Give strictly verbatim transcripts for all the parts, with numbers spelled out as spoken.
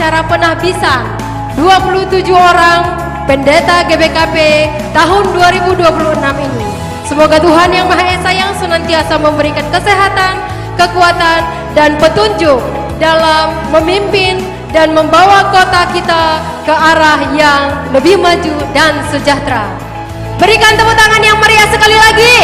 Acara penahbisan dua puluh tujuh orang pendeta G B K P tahun dua ribu dua puluh enam ini. Semoga Tuhan Yang Maha Esa yang senantiasa memberikan kesehatan, kekuatan, dan petunjuk dalam memimpin dan membawa kota kita ke arah yang lebih maju dan sejahtera. Berikan tepuk tangan yang meriah sekali lagi.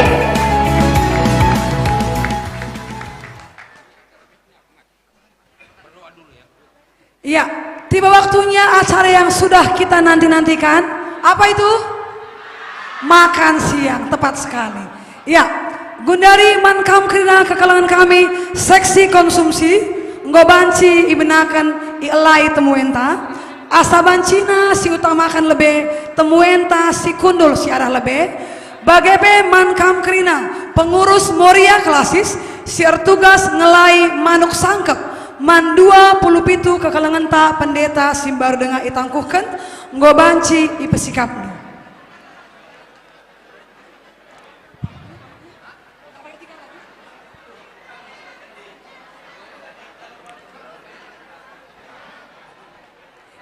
Ya, tiba waktunya acara yang sudah kita nanti-nantikan. Apa itu? Makan siang, tepat sekali. Ya, gundari man kam kerina kekelengen kami, seksi konsumsi, enggo banci ibenaken ielai temuenta, asa bancina si utamaken lebe temuenta si kundul si arah lebe, bage pe man kam kerina pengurus Moria Klasis si ertugas ngelai manuk sangkep man dua puluh pitu kekelengenta pendeta si mbaru denga itangkuhken, enggo banci ipesikapndu.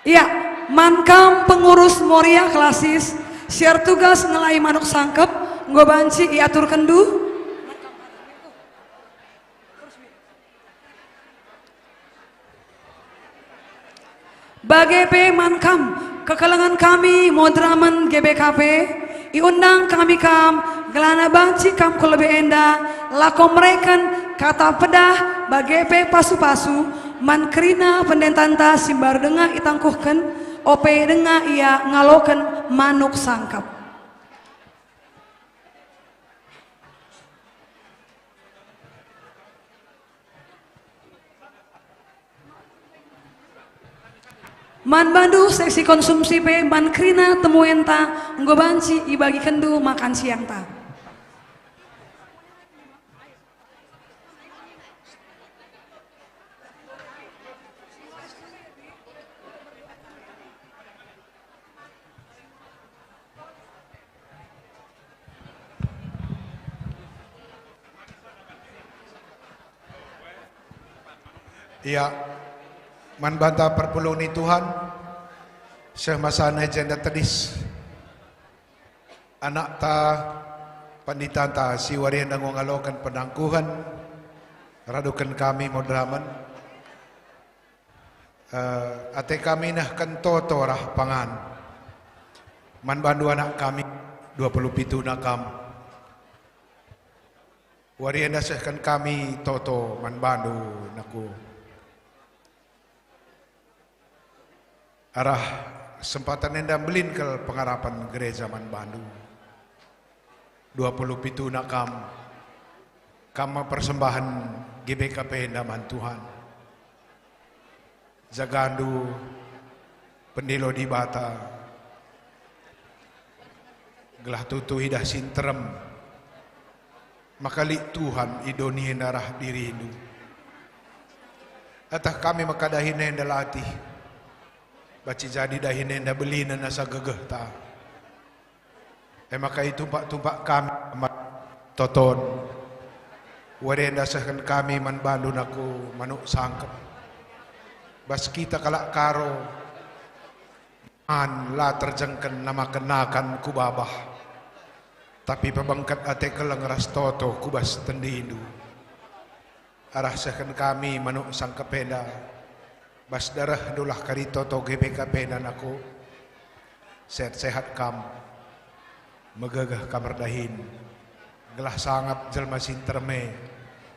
Ia, man kam pengurus Moria Klasis si ertugas ngelai manuk sangkep, enggo banci iaturkenndu. Bage pe man kam, kekelengen kami moderamen G B K P, iundang kami kam, gelana banci kam ku lebe enda, lako mereken kata pedah, bage pe pasu-pasu, man kerina pendetanta si mbaru denga itangkuhken, ope denga ia ngaloken manuk sangkep. Man bandu seksi konsumsi pe man kerina temuenta enggo banci ibagikenndu makan siangta. Ia, man banta perpulungen Tuhan, seh masana i jenda tedis anakta, panditanta si wari enda enggo ngaloken penangkuhen, raduken kami moderamen. Eh, ate kami nehken toto arah pangan man bandu anak kami, dua puluh pitu na kam. Wari enda sehken kami toto man bandu, nakku. Arah kesempatan enda mbelin kal pengarapen gereja man bandu. Dua puluh pitu na kam, kam persembahen G B K P enda man Tuhan. Jagandu, pendilo Dibata, gelah tutu idah si nterem, maka lit Tuhan i doni enda arah dirindu. Atah kami maka dahin enda latih, banci jadi dahin enda belinen asa gegehta. E maka itumpak-tumpak kami amat toton. Wari enda sehken kami man bandu nakku manuk sangkep. Bas kita kalak Karo, man la terjengken namaken nakan ku babah, tapi pebengket ate keleng ras toto ku bas tendindu. Arah sehken kami manuk sangkep enda, bas darehNdu lah kari toto G B K P enda nakku. Sehat-sehat kam, megegeh kam erdahin, gelah sangap jelma si nterem e,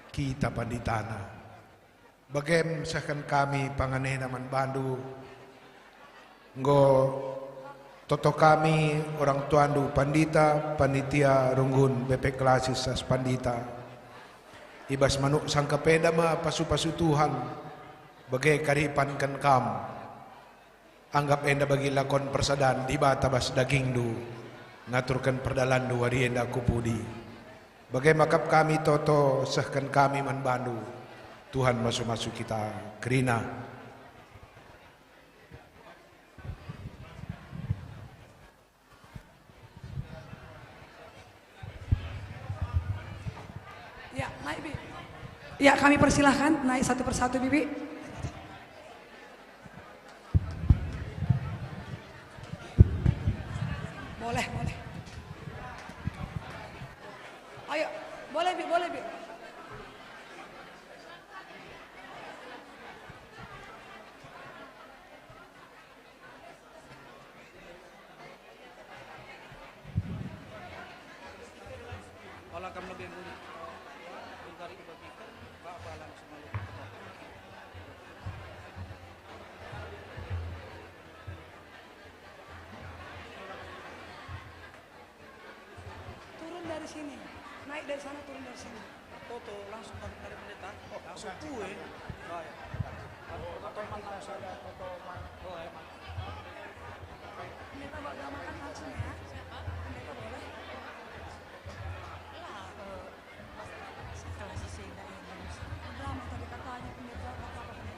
kita panditana. Bagem sehken kami pangan enda man bandu, enggo toto kami orang tuandu pandita, panitia runggun B P Klasis ras pandita. I bas manuk sangkep enda me pasu-pasu Tuhan, bage kari ipanken kam. Anggap enda bagi lakon persadan Dibata bas dagingndu, ngaturken perdalanndu wari enda ku pudi. Bage maka kami toto sehken kami man bandu, Tuhan masu-masu kita kerina. Ya, naik, Bi. Ya, kami persilahkan naik satu persatu, Bibi. Boleh, boleh. Ayo, boleh, Bi, boleh, Bi. Ola kam lebe enggo. Engkari ibagiken, bapa langsung alu. Turun dari sini, naik dari sana, turun dari sini. Toto langsung dari, dari pendeta. Oh, langsung kue. Oh, ya. Toto man langsung. Toto man. Oh, ya. Pendeta, bawa makan langsung, ya. Siapa? Pendeta boleh? Lah, eh, kelas saya nggak ini. Udah, mau tadi katanya pendeta, apa-apa pendeta.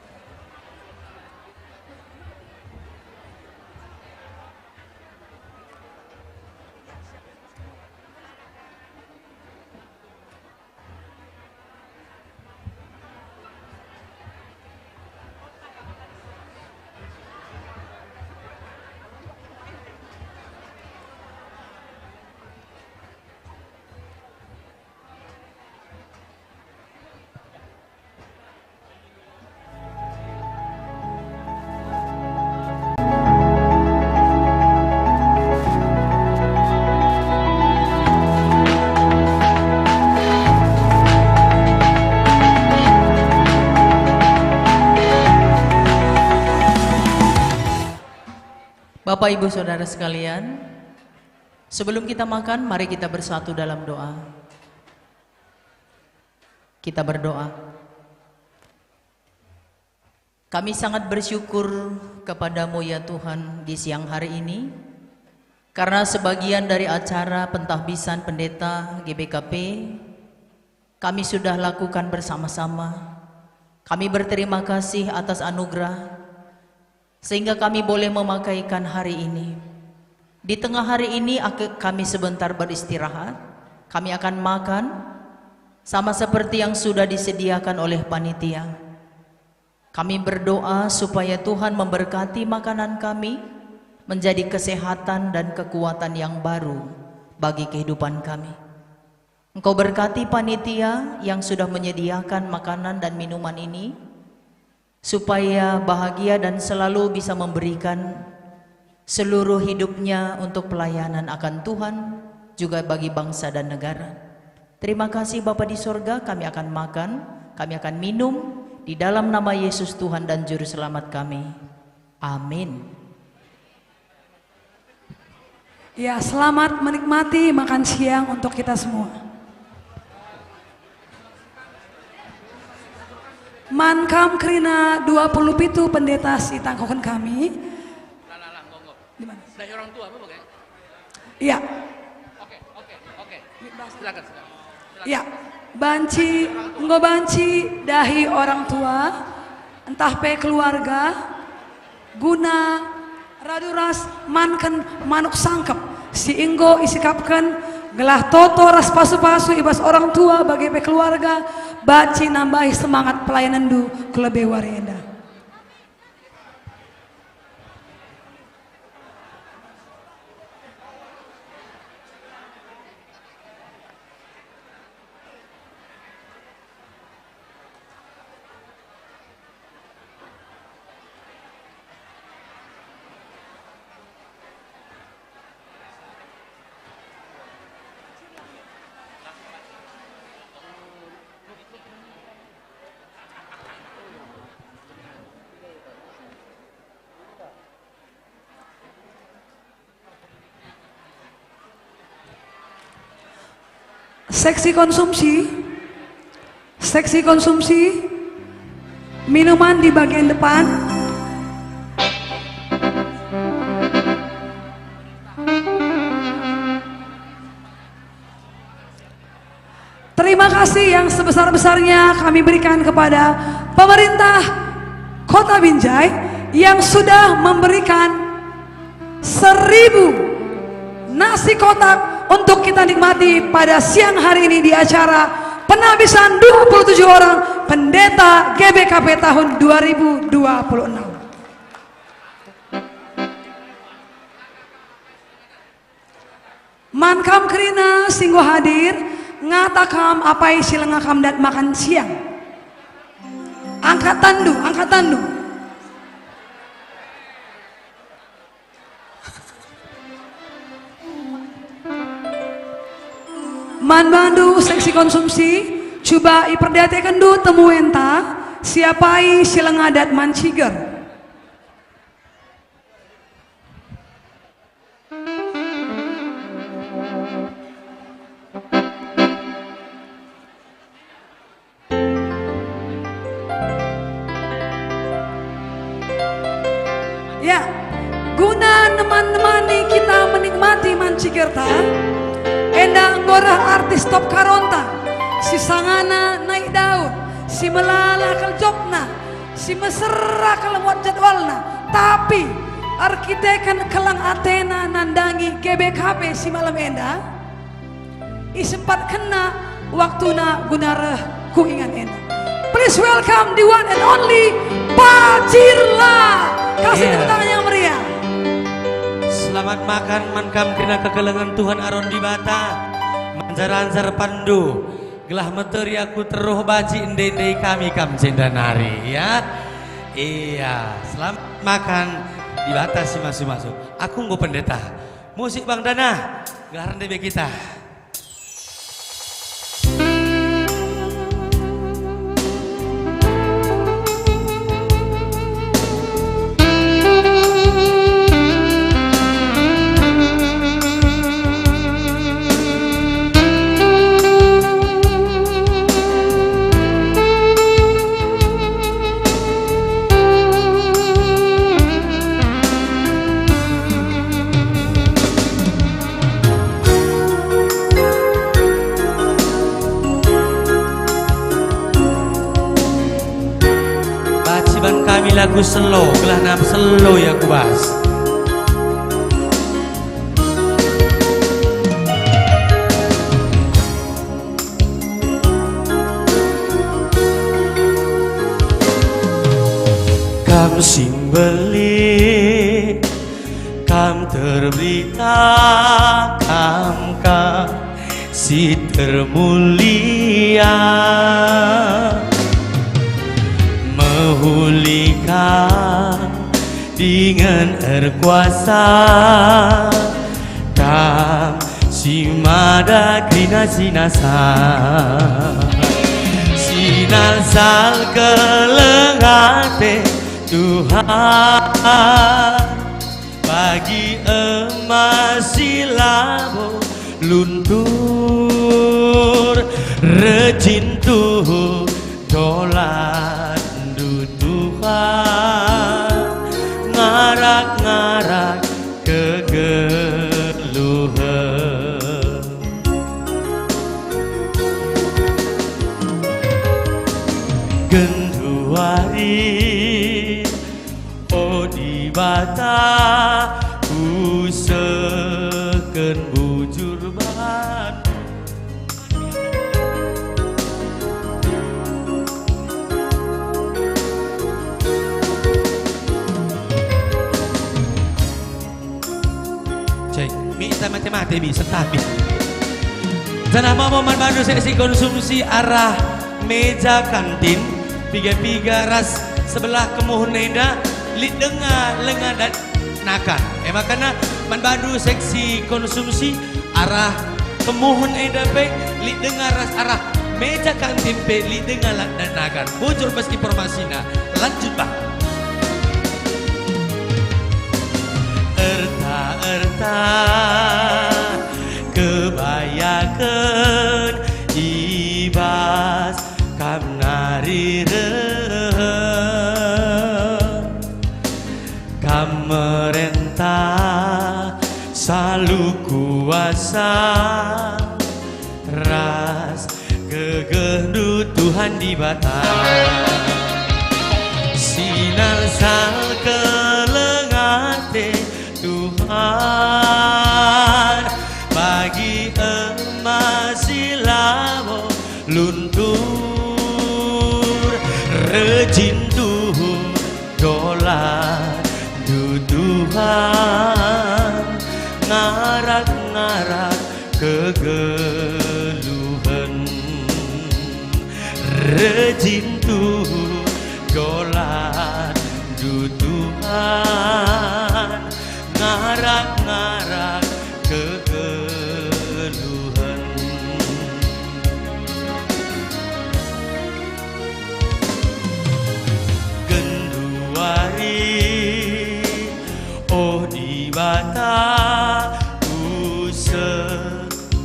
Bapak, Ibu, Saudara sekalian, sebelum kita makan, mari kita bersatu dalam doa. Kita berdoa. Kami sangat bersyukur kepada-Mu, ya Tuhan, di siang hari ini, karena sebagian dari acara pentahbisan pendeta G B K P kami sudah lakukan bersama-sama. Kami berterima kasih atas anugerah, sehingga kami boleh memakaikan hari ini. Di tengah hari ini, ake-, kami sebentar beristirahat. Kami akan makan, sama seperti yang sudah disediakan oleh panitia. Kami berdoa supaya Tuhan memberkati makanan kami, menjadi kesehatan dan kekuatan yang baru bagi kehidupan kami. Engkau berkati panitia yang sudah menyediakan makanan dan minuman ini, supaya bahagia dan selalu bisa memberikan seluruh hidupnya untuk pelayanan akan Tuhan, juga bagi bangsa dan negara. Terima kasih, Bapa di sorga, kami akan makan, kami akan minum, di dalam nama Yesus, Tuhan dan Juru Selamat kami. Amin. Ya, selamat menikmati makan siang untuk kita semua. Man kam kerina dua puluh pitu pendeta si tangkoken kami. Di mana? Dahi orang tua apa, Bang, ya? Iya. Oke, oke, oke. Silakan, silakan. Ya, banci, enggo banci dahi orang tua, ntah pe keluarga, guna radu ras manken manuk sangkep si enggo isikapken, gelah toto ras pasu-pasu i bas orang tua bage pe keluarga banci nambahi semangat pelayanenndu ku lebe wari enda. Seksi konsumsi, seksi konsumsi minuman di bagian depan. Terima kasih yang sebesar-besarnya kami berikan kepada pemerintah Kota Binjai yang sudah memberikan seribu nasi kotak untuk kita nikmati pada siang hari ini di acara penabisan dua puluh tujuh orang pendeta G B K P tahun dua ribu dua puluh enam. Kerina si enggo hadir, ngata kam apai si langa kam dat makan siang. Angkat tanndu, angkat tanndu. Man bandu seksi konsumsi, cuba iperdiatekenndu temuenta, si apai si langa dat manciger. Ya, guna neman-nemani kita menikmati mancigerta, enda enggo reh artis top karonta, si sangana Naik Daun, si melala kal jokna, si mesera kal muat jadwalna, tapi erkiteken keleng atena nandangi G B K P si malem enda, isempatkenna waktuna guna reh ku ingan enda. Please welcome the one and only Pacirla. Kasih tepuk tangan yang meriah. Selamat makan man kam kerina kekelengen Tuhan Aron Dibata. Manjar-anjar panndu. Gelah meteri aku teruh banci ende-endei kami kam jenda nari, ya. Iya, selamat makan, Dibata si masu-masu. Aku enggo pendeta. Musik Bang Dana, gelah rende be kita. Baci ban kami lagu selo, gelah nam selo ia ku bas. Kam si mbelin, kam terberita, kam, kam si termulia. Mehuli kam dingen erkuasa, kam si mada kerina si nasa. Sinalsal keleng ate Tuhan, bagi emas si labo luntur, rejin tuhu dolanNdu Tuhan, ngarak-ngarak kegeluhen. Genduari, o Dibata, kusehken bujur bandu. Cek, mi ta mate-mate mi, sentah mi. Janah mamo man bandu seksi konsumsi arah meja kantin, piga-piga ras sebelah kemuhen enda, lit denga lenga dan nakan. E makana man bandu seksi konsumsi arah kemuhen enda pe lit denga ras arah meja kantin pe lit denga la-, dan nakan. Bujur bas informasina. Lanjut, Bah. Erta-erta kebayaken i bas kam nari reh. Kam merentah salu kuasa ras gegehndu Tuhan Dibata. Sinalsal keleng ate Tuhan, bagi emas si labo luntur, rejin tuhu dolanNdu Tuhan, ngarak-ngarak ke Ngarak-ngarak kegeluhen. Genduari, oh Dibata, use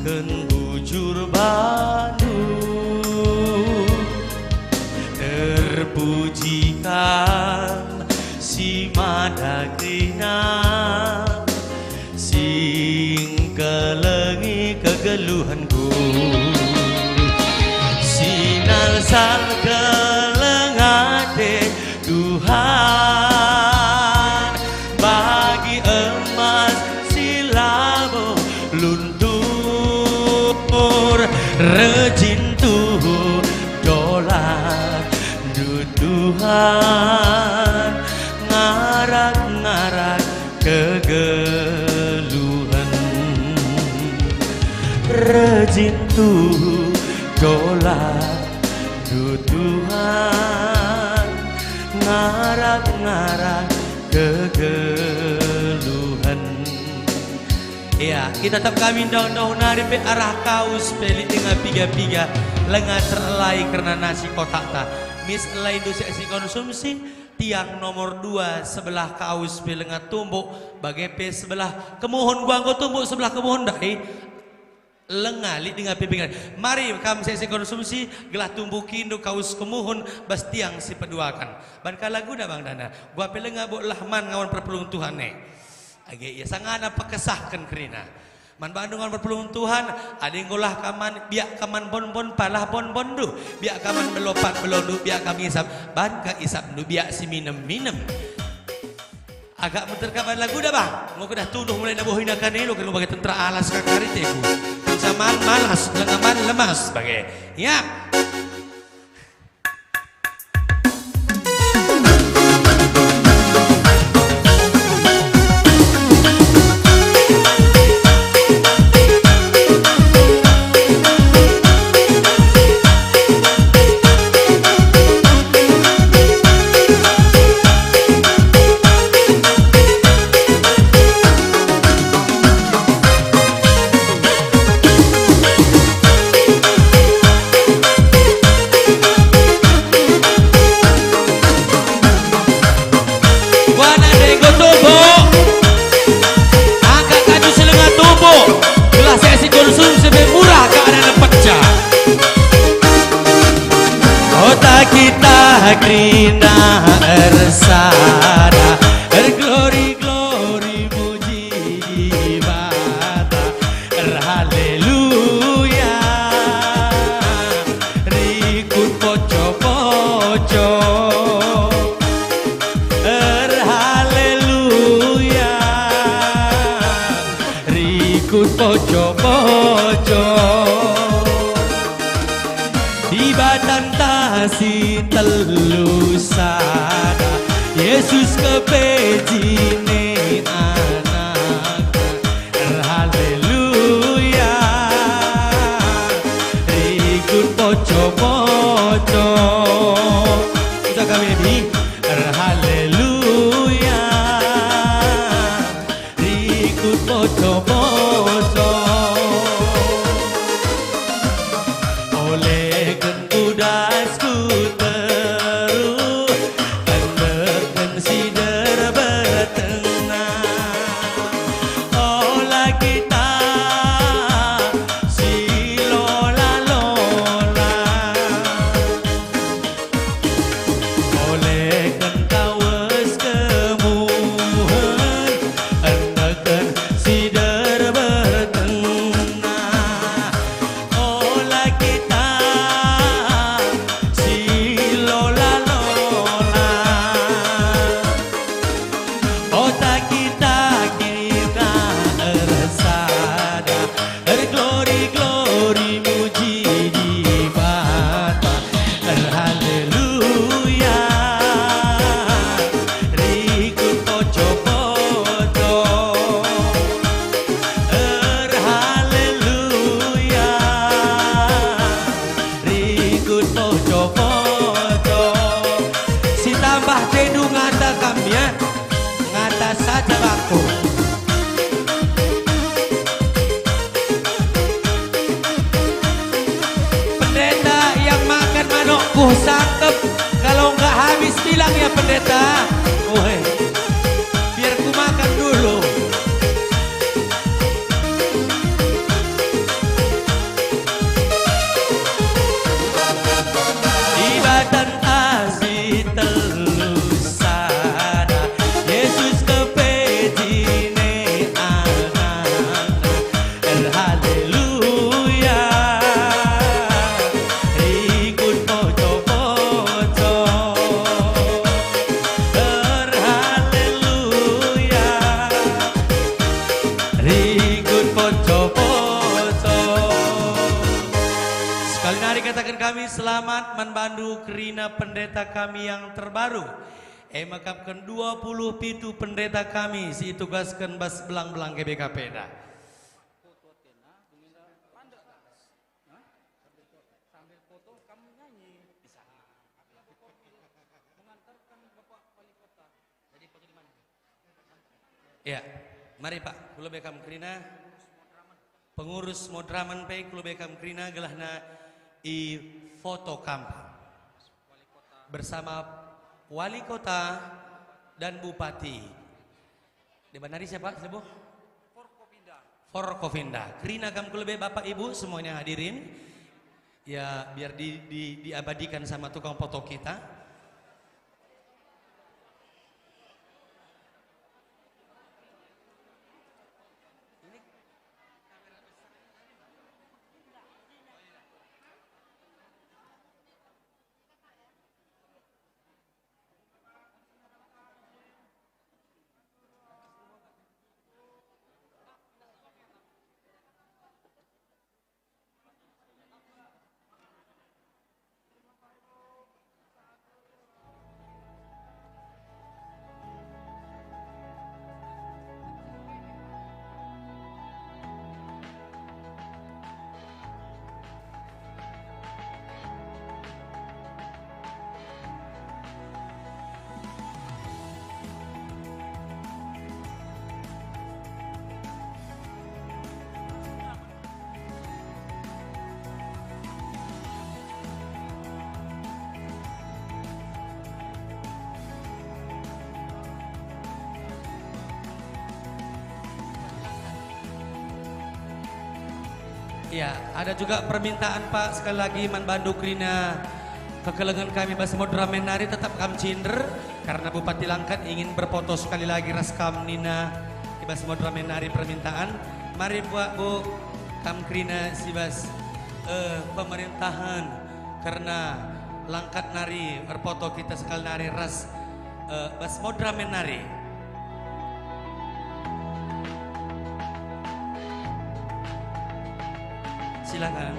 ken bujur bandu. Terpuji Kam si mada kerina, si ngkelengi kegeluhenku. Sinalsal keleng ate Tuhan, bagi emas si labo luntur, rejin tuhu dolandu Tuhan, ngarak-ngarak kegeluhen. Rejin tuhu dolandu Tuhan, ngarak-ngarak kegeluhen. Ya, kita tetap kami ndauh-ndauh nari pe arah kaus pe lit denga piga-piga, lenga terelai kerna nasi kotakta. Mis elaindu seksi konsumsi, tiang nomor dua sebelah kaus pe lenga tumbuk, bage pe sebelah kemuhun, gua enggo tumbuk sebelah kemuhun ndai. Lenga lit denga pe piga. Mari kam seksi konsumsi, gelah tumbukindu kaus kemuhun bas tiang si peduaken. Ban ka laguda bang dana, gua pe lenga bo lah man ngawan perpulungen Tuhan e. Age ia sangana pekesahken kerina. Man bandu ngawan perpulungen Tuhan, adi enggo lah kam man, biak kam man bonbon, palah bonbonndu, biak kam man belopat belondu, biak kam isap, ban ka isapndu biak si minem-minem. Agak meter kaban laguda, bah. Enggo kedah tunduh mulai nabuhina kanelo, kan bage tentera alas kakari teku. Kenca man malas, lenga man lemas, bage. Ya. Buana ndai enggo tumbuk. Angkat kaju si lenga tumbuk. Gelah seksi konsumsi pe murah keadaan pecah. Kota kita kerina ersada, erglori-glori muji Dibata. Erhaleluya, rikut poco-poco. Erhaleluya, rikut poco-poco. Dibatanta si telu sada, Yesus kepejine Anakna. Erhaleluya, rikut poco-poco. Kita kami di Erhaleluya, rikut poco-poco. Olehken ku das ku teruh, endeken si der bertengah. Ola kita si lola-lola. Olehken tawes kemuhen, endeken si der bertengah. Ola kita si lola-lola. Ota kita, kita ersada, erglori-glori muji Dibata. Erhaleluya, rikut poco-poco. Erhaleluya, rikut poco-poco. Si tambah tendu ngata kam, ya. Kami selamat man bandu kerina pendeta kami yang terbaru. E maka kedua puluh pitu pendeta kami si itugasken bas belang-belang G B K P enda. Ya, mari Pak, kulo be kam kerina. Pengurus Modramen pe kulo be kam kerina gelahna i foto kam bersama wali kota dan bupati. Deba nari siapa, Lebo? Forkopinda. Kerina kam kulo be Bapak Ibu semuanya hadirin. Ya, biar di, di, diabadikan sama tukang foto kita. Ya, ada juga permintaan, Pak, sekali lagi man bandu kerina kekelengen kami bas Modramen nari tetap kam cinder, karena Bupati Langkat ingin berfoto sekali lagi ras kam nina i bas Modramen nari permintaan. Mari buat, Bu, kam kerina si bas, eh, pemerintahan. Kerna Langkat nari erfoto kita sekali nari ras, eh, bas Modramen nari. Silakan.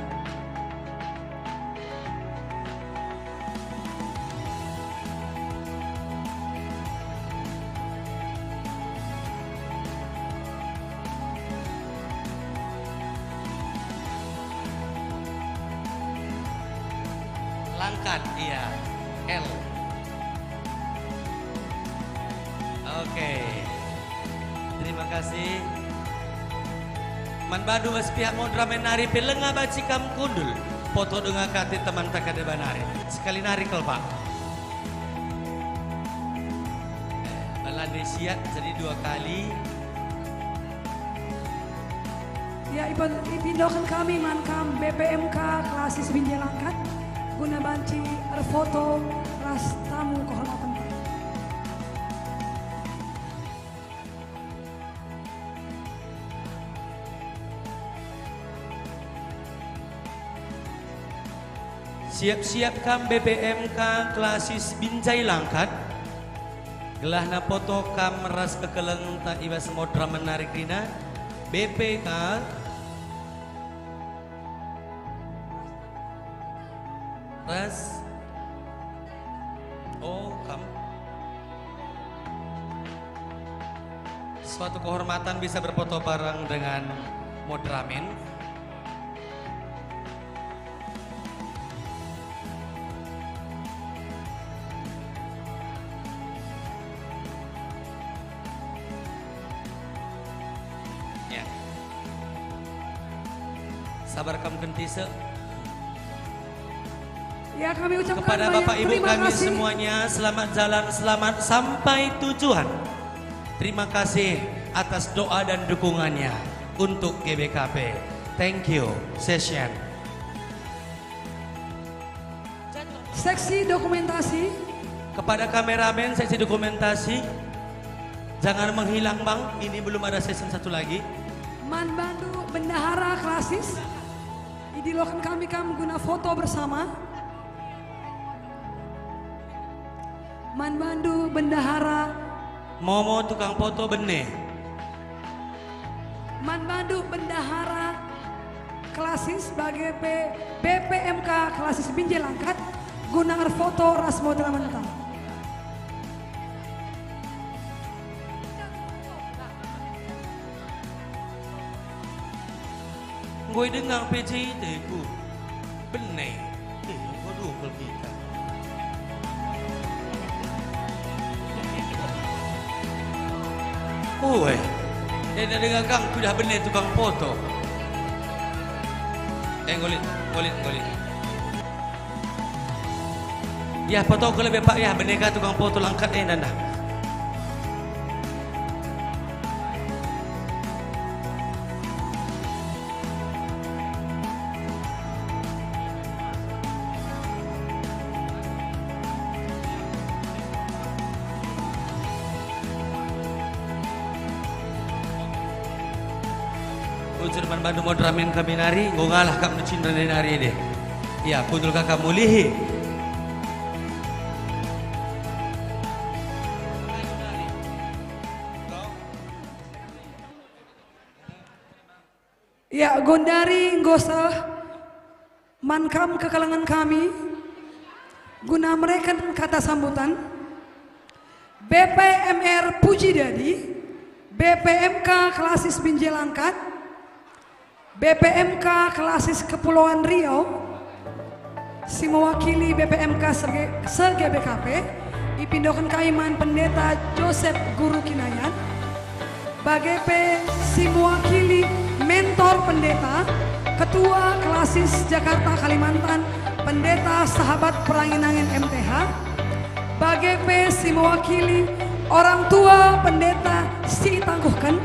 Langkat, iya. L. Oke. Terima kasih. Man bandu bas pihak Modramen nari pe lenga banci kam kundul. Foto denga kate temanta ka deba nari. Sekali nari kal, Pak. Eh, balande siat jadi dua kali. Ya, ipen-, ipindoken kami man kam B P M K Klasis Binjai Langkat guna banci erfoto ras tamu kehormaten. Siap-siap kam B P M K Klasis Binjai Langkat. Gelahna foto kam ras kekelengenta i bas Modramen nari kerina, B P K. Ras. Oh, kam. Suatu kehormatan bisa berfoto bareng dengan Modramen. Ya. Sabar kam kentise. Ya, kami ucapkan kepada banyak Bapak Ibu terima kami kasih. Semuanya, selamat jalan, selamat sampai tujuan. Terima kasih atas doa dan dukungannya untuk G B K P. Thank you, session. Seksi dokumentasi. Kepada kameramen seksi dokumentasi, jangan menghilang, Bang, ini belum ada session satu lagi. Man bandu bendahara klasis, idiloken kami kam guna foto bersama. Man bandu bendahara. Momo tukang foto bene. Man bandu bendahara Klasis bage pe B P M K Klasis Binjai Langkat guna erfoto ras model mentah. Enggo idenga pe je iteku. Bene. Eh, enggo dungkel kita. Ue. Enda denga kang kuidah bene tukang foto. Eh, nggo lit, nggo lit, nggo lit. Yah, fotoken lebe, Pak, yah, bene ka tukang foto langkat enda, ndah. Bujur man bandu moderamen kami nari, enggo ngalah kap ndecinda nari deh. Ia, kundul kaka mulihi. Ia, gundari enggo seh. Man kam kekelengen kami, guna mereken kata sambutan, B P M R Puji Dadi, B P M K Klasis Binjai Langkat, B P M K Klasis Kepulauan Riau, si mewakili B P M K se-, se-G B K P, ipindoken kai man Pendeta Joseph Guru Kinayan, bage pe si mewakili mentor pendeta, ketua klasis Jakarta Kalimantan, Pendeta Sahabat Perangin-angin M T H, bage pe si mewakili orang tua pendeta si itangkuhken,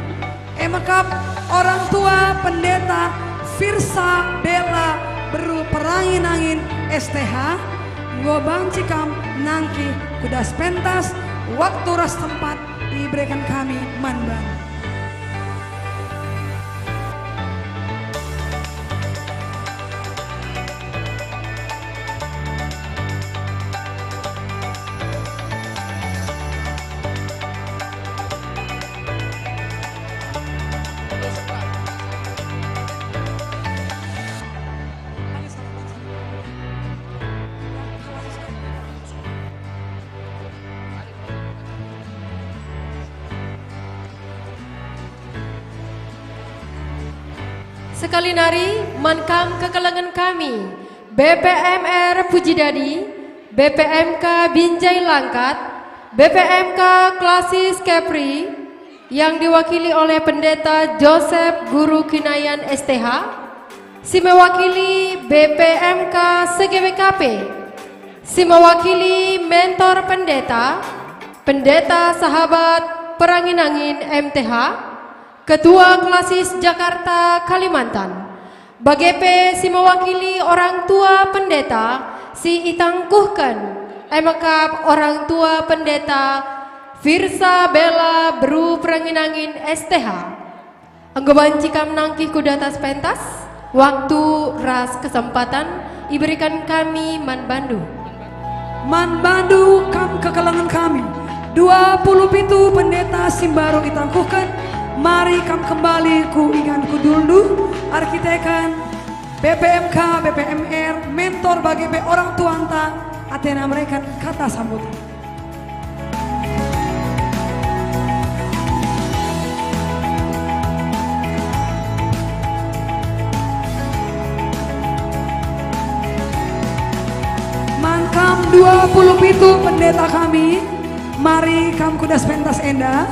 e mekap orang tua pendeta Firsa Bella Beru Perangin-angin S T H, enggo banci kam nangkih ku das pentas, waktu ras tempat ibereken kami man bandu. Sekali nari, man kam kekelengen kami, B P M R Puji Dadi, B P M K Binjai Langkat, B P M K Klasis Kepri, yang diwakili oleh Pendeta Joseph Guru Kinayan S T H, si mewakili B P M K se-G B K P, si mewakili mentor pendeta, Pendeta Sahabat Perangin-angin M T H, Ketua Klasis Jakarta, Kalimantan, bage pe si mewakili orang tua pendeta si itangkuhken, e mekap orang tua pendeta Firsa Bella Beru Perangin-angin S T H. Enggo banci kam nangkih ku datas pentas, waktu ras kesempatan iberikan kami man bandu. Man bandu kam kekelengen kami, dua puluh pitu pendeta si mbaru itangkuhken, mari kam kembali ku ingan kudulndu, erkiteken B P M K, B P M R, mentor bage pe orang tuanta, atena mereken kata sambutan. Man kam dua puluh pitu pendeta kami, mari kam ku das pentas enda.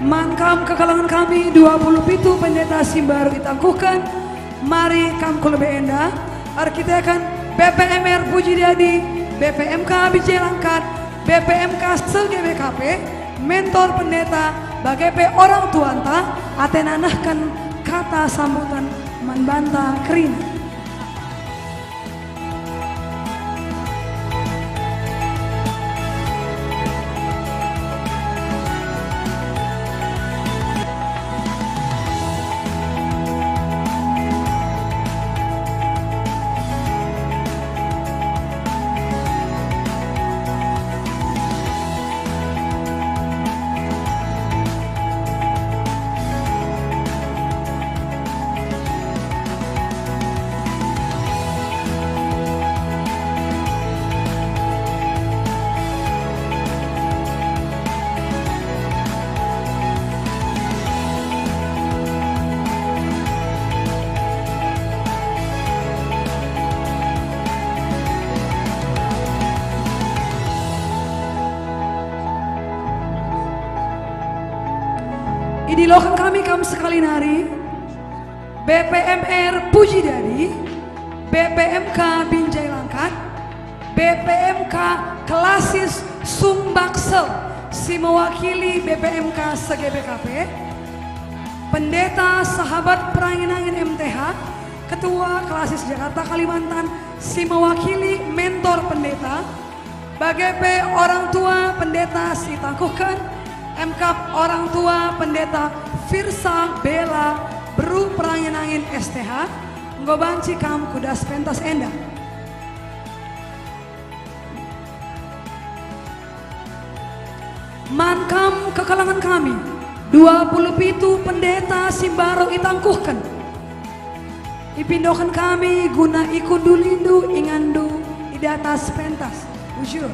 Man kam kekelengen kami dua puluh pitu pendeta si mbaru itangkuhken, mari kam ku lebe enda, erkiteken B P M R Puji Dadi, B P M K Binjai Langkat, B P M K se-G B K P, mentor pendeta, bage pe orang tuanta, atena nehken kata sambutan Man banta kerina. Idiloken kami kam sekali nari, B P M R Puji Dadi, B P M K Binjai Langkat, B P M K Klasis Sumbaksel, si mewakili B P M K se-G B K P, Pendeta Sahabat Perangin-angin M T H, Ketua Klasis Jakarta Kalimantan, si mewakili mentor pendeta, bage pe orang tua pendeta si tangkuhken, emkap orang tua pendeta Firsa Bela, beru Perangin-angin S T H, enggo banci kam ku das pentas enda. Man kam kekelengen kami, dua puluh pitu pendeta si mbaru itangkuhken. Ipindoken kami guna ikundulindu inganndu i datas pentas. Bujur.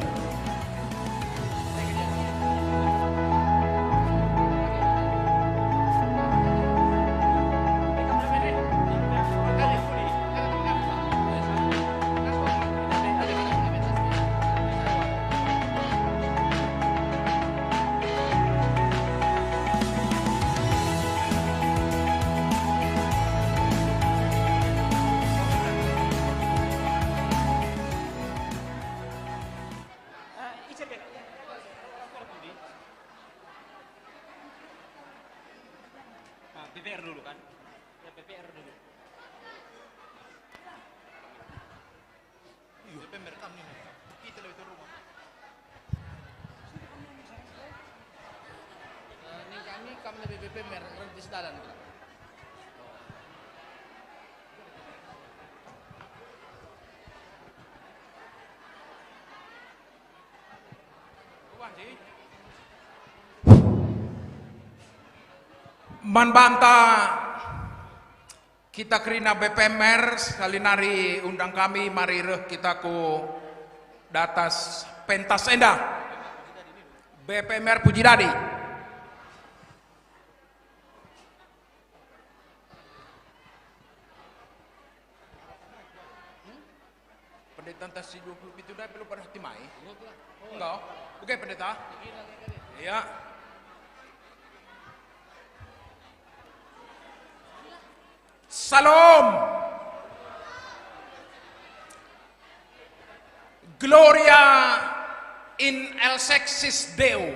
Ah, B P R dulu kan? Ya, B P R dulu. Iya, B P M R kam nih. Kita lebih ke rumah. Eh, ini kami, kam lebih B P M R, rentis dalan. Man banta kita kerina B P M R, sekali nari undang kami, mari reh kita ku datas pentas enda. B P M R Puji Dadi. Pendeta ntah si dua puluh pitu ndai perlu pada hati mai? Enggak. Oke, pendeta. Iya. Salom. Gloria in excelsis Deo.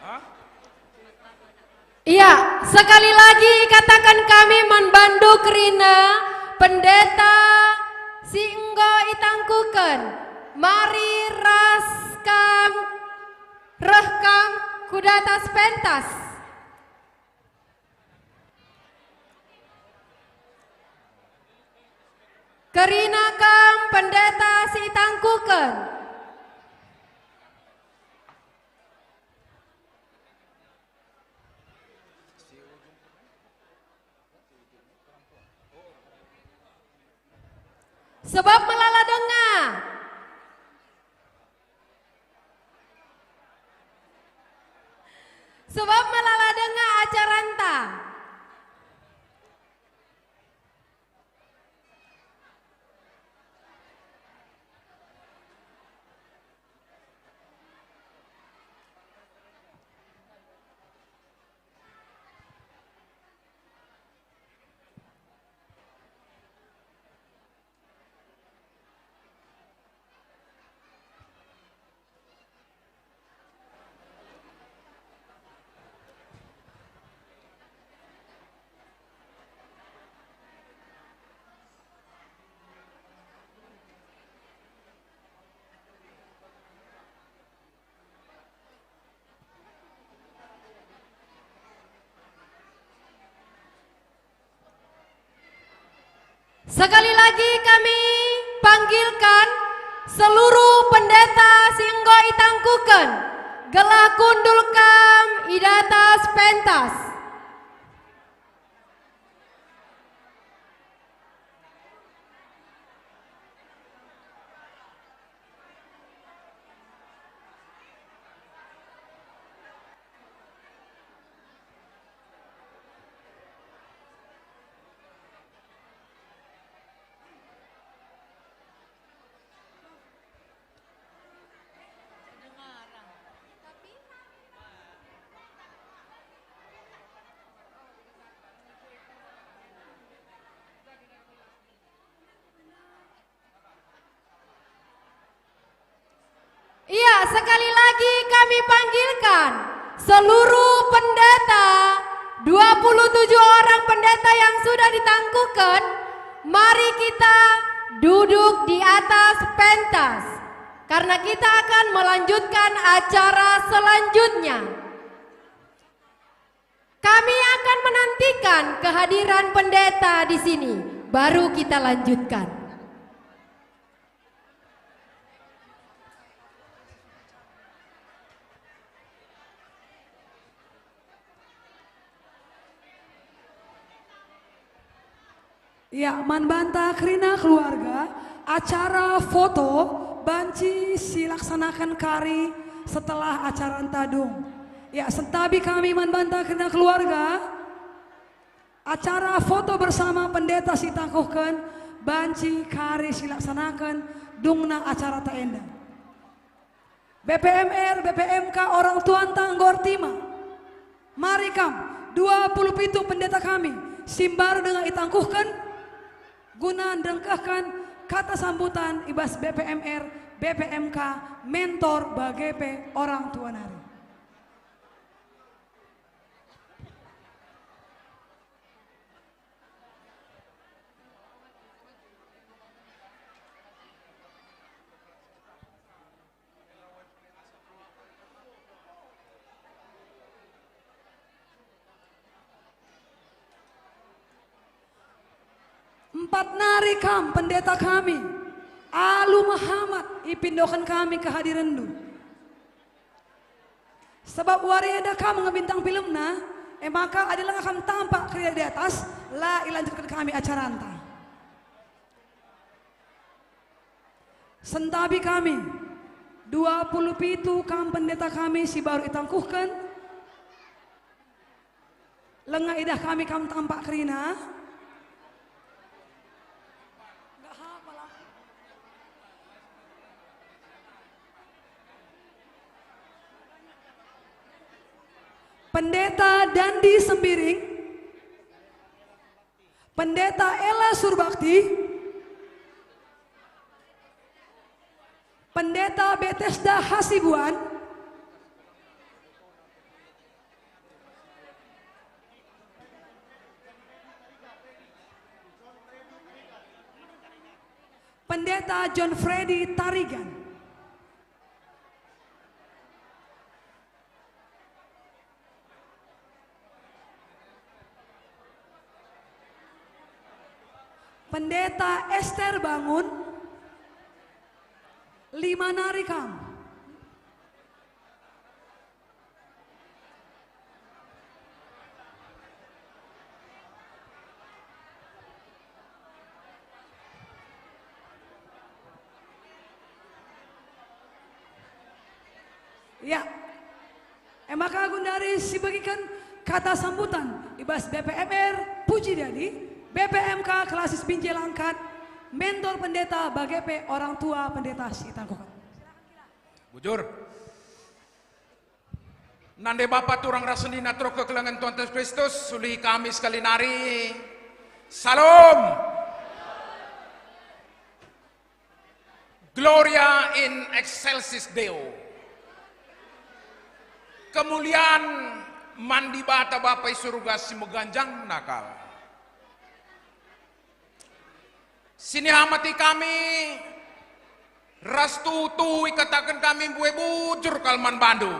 Hah? Iya, sekali lagi kataken kami man bandu kerina pendeta si enggo itangkuken. Mari ras kam, reh kam ku datas pentas. Kerina kam pendeta si itangkuken. Sebab melala denga. Sebab melala denga acaranta. Sekali lagi kami panggilkan seluruh pendeta si enggo itangkuhken, gelah kundul kam i datas pentas. Iya, sekali lagi kami panggilkan seluruh pendeta, dua puluh tujuh orang pendeta yang sudah ditangkuhken, mari kita duduk di atas pentas, karena kita akan melanjutkan acara selanjutnya. Kami akan menantikan kehadiran pendeta di sini, baru kita lanjutkan. Ya, man banta kerina keluarga, acara foto banci silaksanaken kari setelah acara ntadung. Ya, sentabi kami man banta kerina keluarga, acara foto bersama pendeta si tangkuhken banci kari silaksanaken dungna acara ta enda. B P M R, B P M K, orang tuanta enggo ertima. Mari kam, dua puluh pitu pendeta kami, si mbaru denga itangkuhken, guna ndengkehken kata sambutan i bas B P M R, B P M K, mentor bage pe orang tua nari. Empat nari kam, pendeta kami, alu mehamat ipindoken kami kehadirenndu. Sebab wari enda kam nge bintang filmna, e maka adi langa kam tampak kerina di atas, la ilanjutken kami acaranta. Sentabi kami, dua puluh pitu kam pendeta kami si baru itangkuhken, langa idah kami kam tampak kerina. Pendeta Dandi Sembiring, Pendeta Ella Surbakti, Pendeta Bethesda Hasibuan, Pendeta John Freddy Tarigan. Pendeta Ester Bangun, lima nari kam. Ya. E maka gundari sibegiken kata sambutan i bas B P M R Puji Dadi, B P M K Klasis Binjai Langkat, mentor pendeta bage pe orang tua pendeta si itangkuhken. Bujur. Nande Bapa, Turang ras Senina, teruk kekelengen Tuhan Yesus Kristus, ulihi kami sekali nari. Salom. Gloria in excelsis Deo. Kemulian man Dibata Bapa i Surga si meganjang nakal. Sinihamati kami, ras tuhu-tuhu ikataken kami mbue bujur kal man bandu.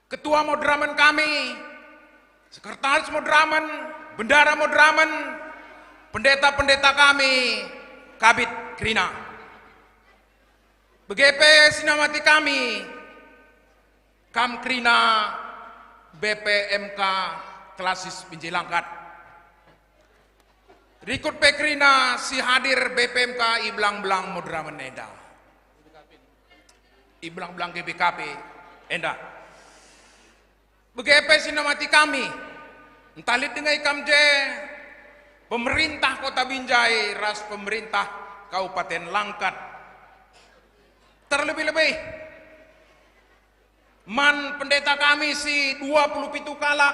Ketua moderamen kami, sekretaris moderamen, bendara moderamen, Pendeta-pendeta kami, Kabid kerina. Bage pe si namati kami, kam kerina B P M K Klasis Binjai Langkat. Rikut pe kerina si hadir B P M K i belang-belang Madramen enda. I belang-belang G B K P enda. Bage pe si namati kami, ntah lit denga kam je, pemerintah Kota Binjai ras pemerintah Kabupaten Langkat. Terlebih-lebih, man pendeta kami si dua puluh pitu kalak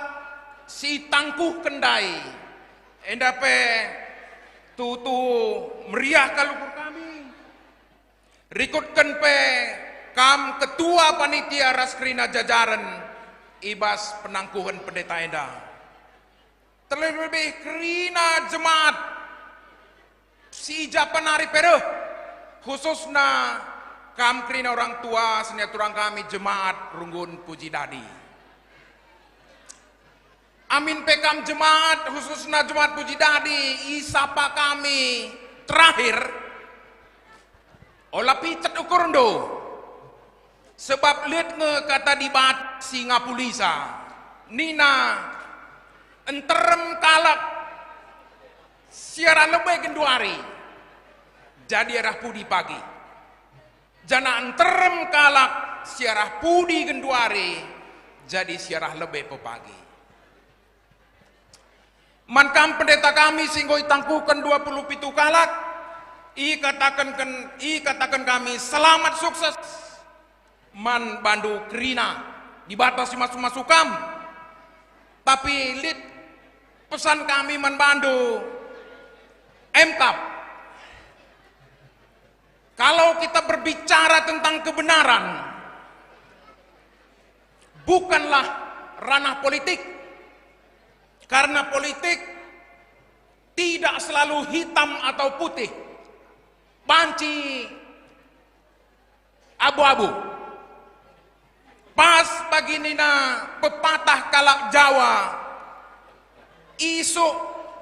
si tangkuhken ndai, enda pe tuhu meriah kal ukur kami. Rikutken pe kam ketua panitia ras kerina jajaren i bas penangkuhen pendeta enda. Terlebih-lebih kerina jemaat si i ja pe nari pe reh, khususna kam kerina orang tua si niaturang kami jemaat Runggun Puji Dadi. Amin pe kam jemaat, khususna jemaat Puji Dadi, isapa kami terakhir, ola picet ukurndu. Sebab lit nge kata Dibata si ngapulisa, nina, "Nterem kalak si arah lebe genduari, jadi arah pudi pagi. Janah nterem kalak si arah pudi genduari, jadi si arah lebe pepagi." Man kam pendeta kami si enggo itangkuhken dua puluh pitu kalak, ikataken, ikataken kami selamat sukses man bandu kerina, Dibata si masu-masu kam. Tapi lit pesan kami man bandu, emkap. Kalau kita berbicara tentang kebenaran, bukanlah ranah politik, karena politik tidak selalu hitam atau putih, banci abu-abu. Pas bagi nina pepatah kalak Jawa, "Isuk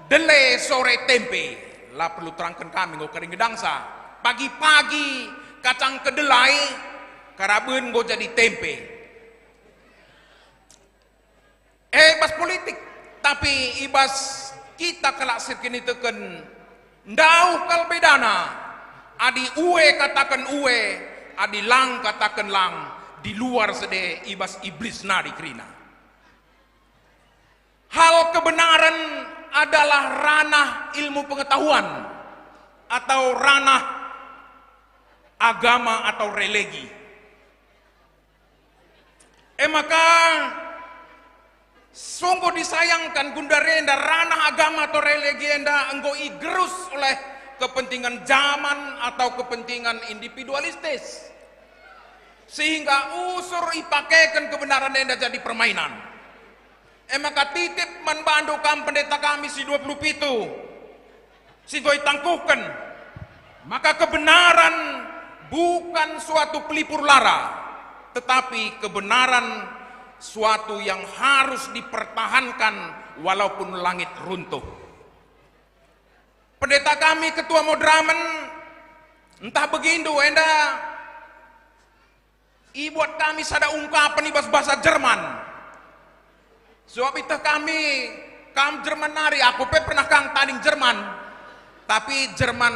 dele, sore tempe." La perlu terangken kami enggo kering gedangsa. Pagi-pagi kacang kedelai, karaben enggo jadi tempe. E bas politik, tapi i bas kita kalak si erkiniteken, ndauh kal bedana. Adi ue kataken ue, adi lang kataken lang, di luar sede i bas Iblis nari kerina. Hal kebenaran adalah ranah ilmu pengetahuan atau ranah agama atau religi. E maka, sungguh disayangkan gundari enda, ranah agama atau religi enda enggo igerus oleh kepentingan zaman atau kepentingan individualistis, sehingga usur ipakeken kebenaran enda jadi permainan. E maka titip man bandu kam pendeta kami si dua puluh pitu, si enggo itangkuhken, maka kebenaran bukan suatu pelipur lara, tetapi kebenaran suatu yang harus dipertahankan walaupun langit runtuh. Pendeta kami, Ketua Madramen, ntah begindu enda, ibuat kami sada ungkapen i bas bahasa Jerman. Sebab ieteh kami, kam Jerman nari, aku pe pernah kang tading Jerman, tapi Jerman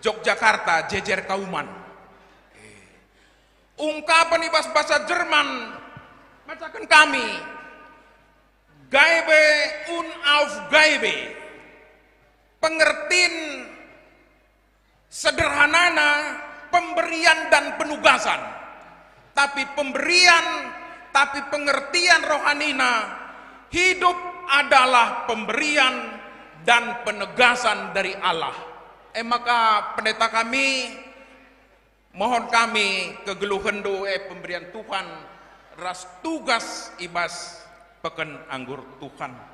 Yogyakarta, jejer Kauman. Ungkapen i bas bahasa Jerman, bacaken kami, Gabe und Ausgabe. Pengertin sederhanana, pemberian dan penugasan. Tapi pemberian, tapi pengertian rohanina, hidup adalah pemberian dan penegasan dari Allah. E maka, pendeta kami, mohon kami kegeluhenndu, e pemberian Tuhan ras tugas i bas peken anggur Tuhan.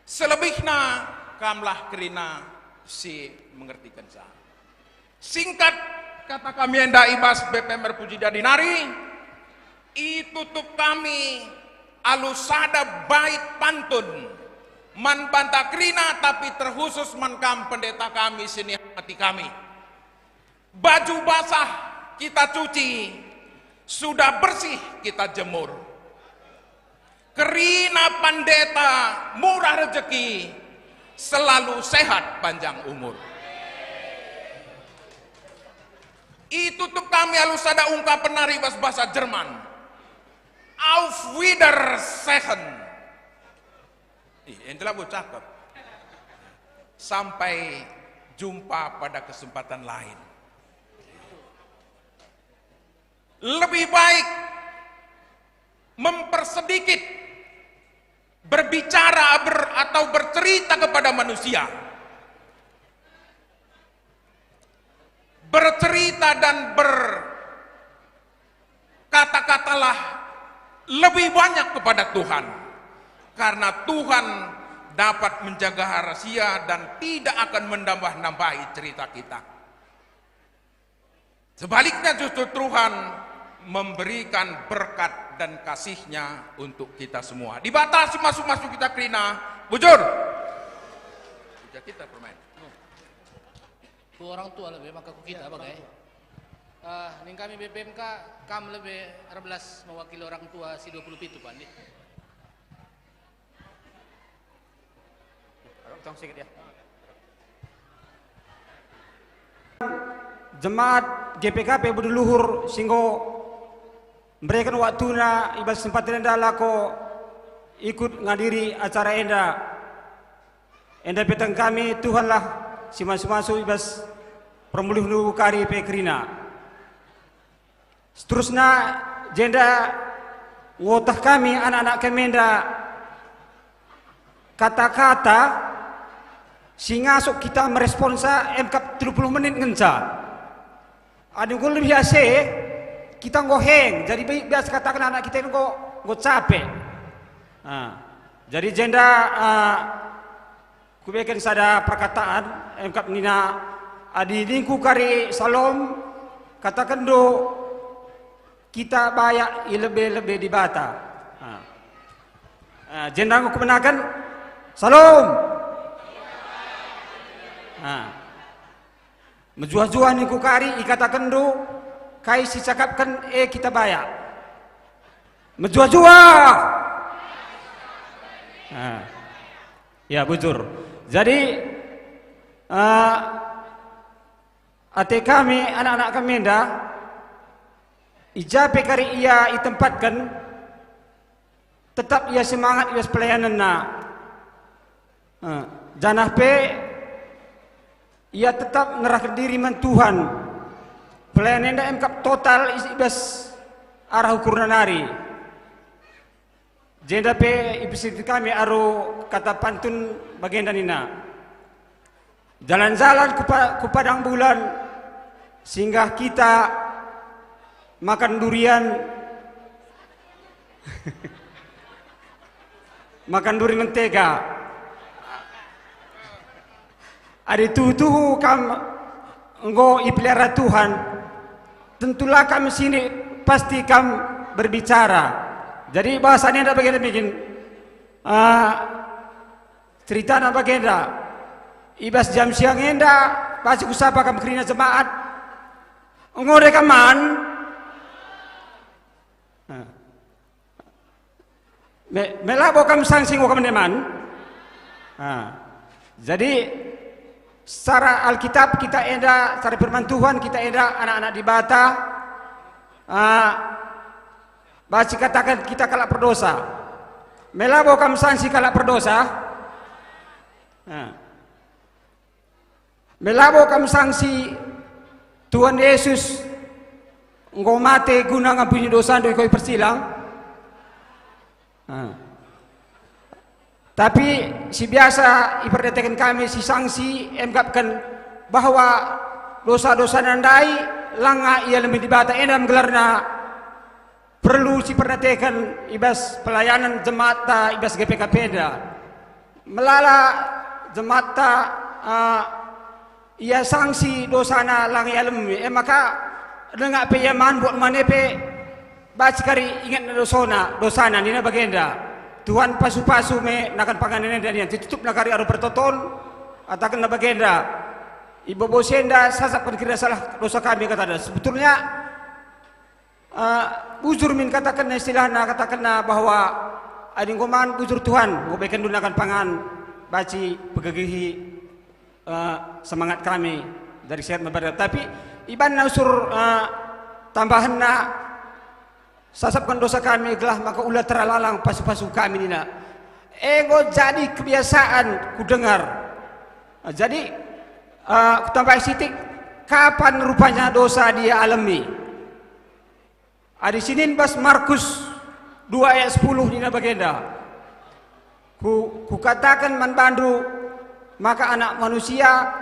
Selebihna kamlah kerina si mengertikenca. Singkat kata kami enda i bas B P M R Puji Dadi nari, itutup kami alu sada bait pantun, Man banta kerina, tapi terkhusus man kam pendeta kami si nihati kami. Baju basah kita cuci, sudah bersih kita jemur. Kerina pendeta murah rejeki, selalu sehat panjang umur. Itutup kami alu sada ungkapen nari bas bahasa Jerman. Auf Wiedersehen. Ih, ente labo cakep. Sampai jumpa pada kesempatan lain. Lebih baik mempersedikit berbicara ber-, atau bercerita kepada manusia. Bercerita dan berkata-katalah lebih banyak kepada Tuhan, karena Tuhan dapat menjaga rahasia dan tidak akan menambah-nambahi cerita kita. Sebaliknya, justru Tuhan memberikan berkat dan kasih-Nya untuk kita semua. Dibata si masu-masu kita kerina, bujur. Ujar kita permain. Ku orang tua lebe maka ku kita bagai. Ah, ning kami B P M K, kam lebe erbelas mewakili orang tua si dua puluh pitu pandi. Tong sikit ya. Jemaat G P K P Budi Luhur si enggo mereken waktuna i bas kesempatan enda lako ikut ngadiri acara enda. Enda pe teng kami, Tuhanlah si masu-masu i bas permulihndu kari pe kerina. Seterusna, jenda ngoteh kami anak-anak kami enda kata-kata si ngasup kita meresponsa emkap telu puluh menit ngenca. Adi enggo lebih ase, kita enggo heng, jadi bi-, biasa kataken anak kita enggo, enggo capek. Ah, jadi jenda, ah, kubeken sada perkataan, emkap nina, adi ningku kari salom, katakenndu, kita bayak i lebe-lebe Dibata. Ah. Ah, jenda enggo kubenaken, salom. Ah. Mejuah-juah ningku kari ikatakenndu, kai si cakapken, e kita bayak. Mejuah-juah. Ah. Ya, bujur. Jadi, ah, ate kami, anak-anak kami enda, i ja pe kari ia itempatken, tetap ia semangat i bas pelayanenna. Eh, janah pe ia tetap nerahken diri man Tuhan. Pelayanan enda emkap total i bas arah ukurna nari. Jenda pe ipersingeti kami alu kata pantun bagenda nina, "Jalan-jalan ku pa-, ku padang bulan, singgah kita makan durian, makan durian mentega." Adi tuhu-tuhu kam enggo ipelihara Tuhan, tentulah kam sinik pasti kam berbicara. Jadi bahasa enda bagenda bikin, ah, ceritana bagenda. I bas jam siang enda, banci kusapa kam kerina jemaat. Enggo de kam man? Ah. Me-, me labo kam sangsi enggo kam ndeman? Ah. Jadi, secara Alkitab kita enda, secara firman Tuhan kita enda, anak-anak Dibata, ah, banci kataken kita kalak perdosa. Me labo kam sangsi kalak perdosa? Ah. Me labo kam sangsi Tuhan Yesus enggo mate guna ngampuni dosandu i kayu persilang? Ah. Tapi si biasa iperdeteken kami si sangsi emkapken bahwa dosa-dosana ndai langa ia lemi Dibata, enda me gelarna perlu siperneteken i bas pelayanan jematta i bas G P K P enda. Melala jematta, ah, ia sangsi dosana lang ialemi, e maka denga pe ia man buat mane pe banci kari ingetna dosona, dosana nina bagenda. Tuhan pasu-pasu me nakan panganen enda nian, tutup nagari aru pertoton, katakenna bagenda. Ibobo si enda sasapken kerina salah dosa kami, katana. Sebetulnya, eh, bujur min katakenna istilahna, katakenna bahwa adi enggo man bujur Tuhan, enggo bekenndu nakan pangan, banci pegegehi, eh, semangat kami dari sehat me bada. Tapi ibanna usur, eh, tambahenna, sasapken dosa kami gelah maka ula terlalang pasu-pasu kami nina. Enggo jadi kebiasaan kudengar. Jadi, eh, kutambahi sitik, kapan rupanya dosa dia alemi? Adi sinin bas Markus dua ayat sepuluh nina bagenda, Ku, kukataken man bandu, maka Anak Manusia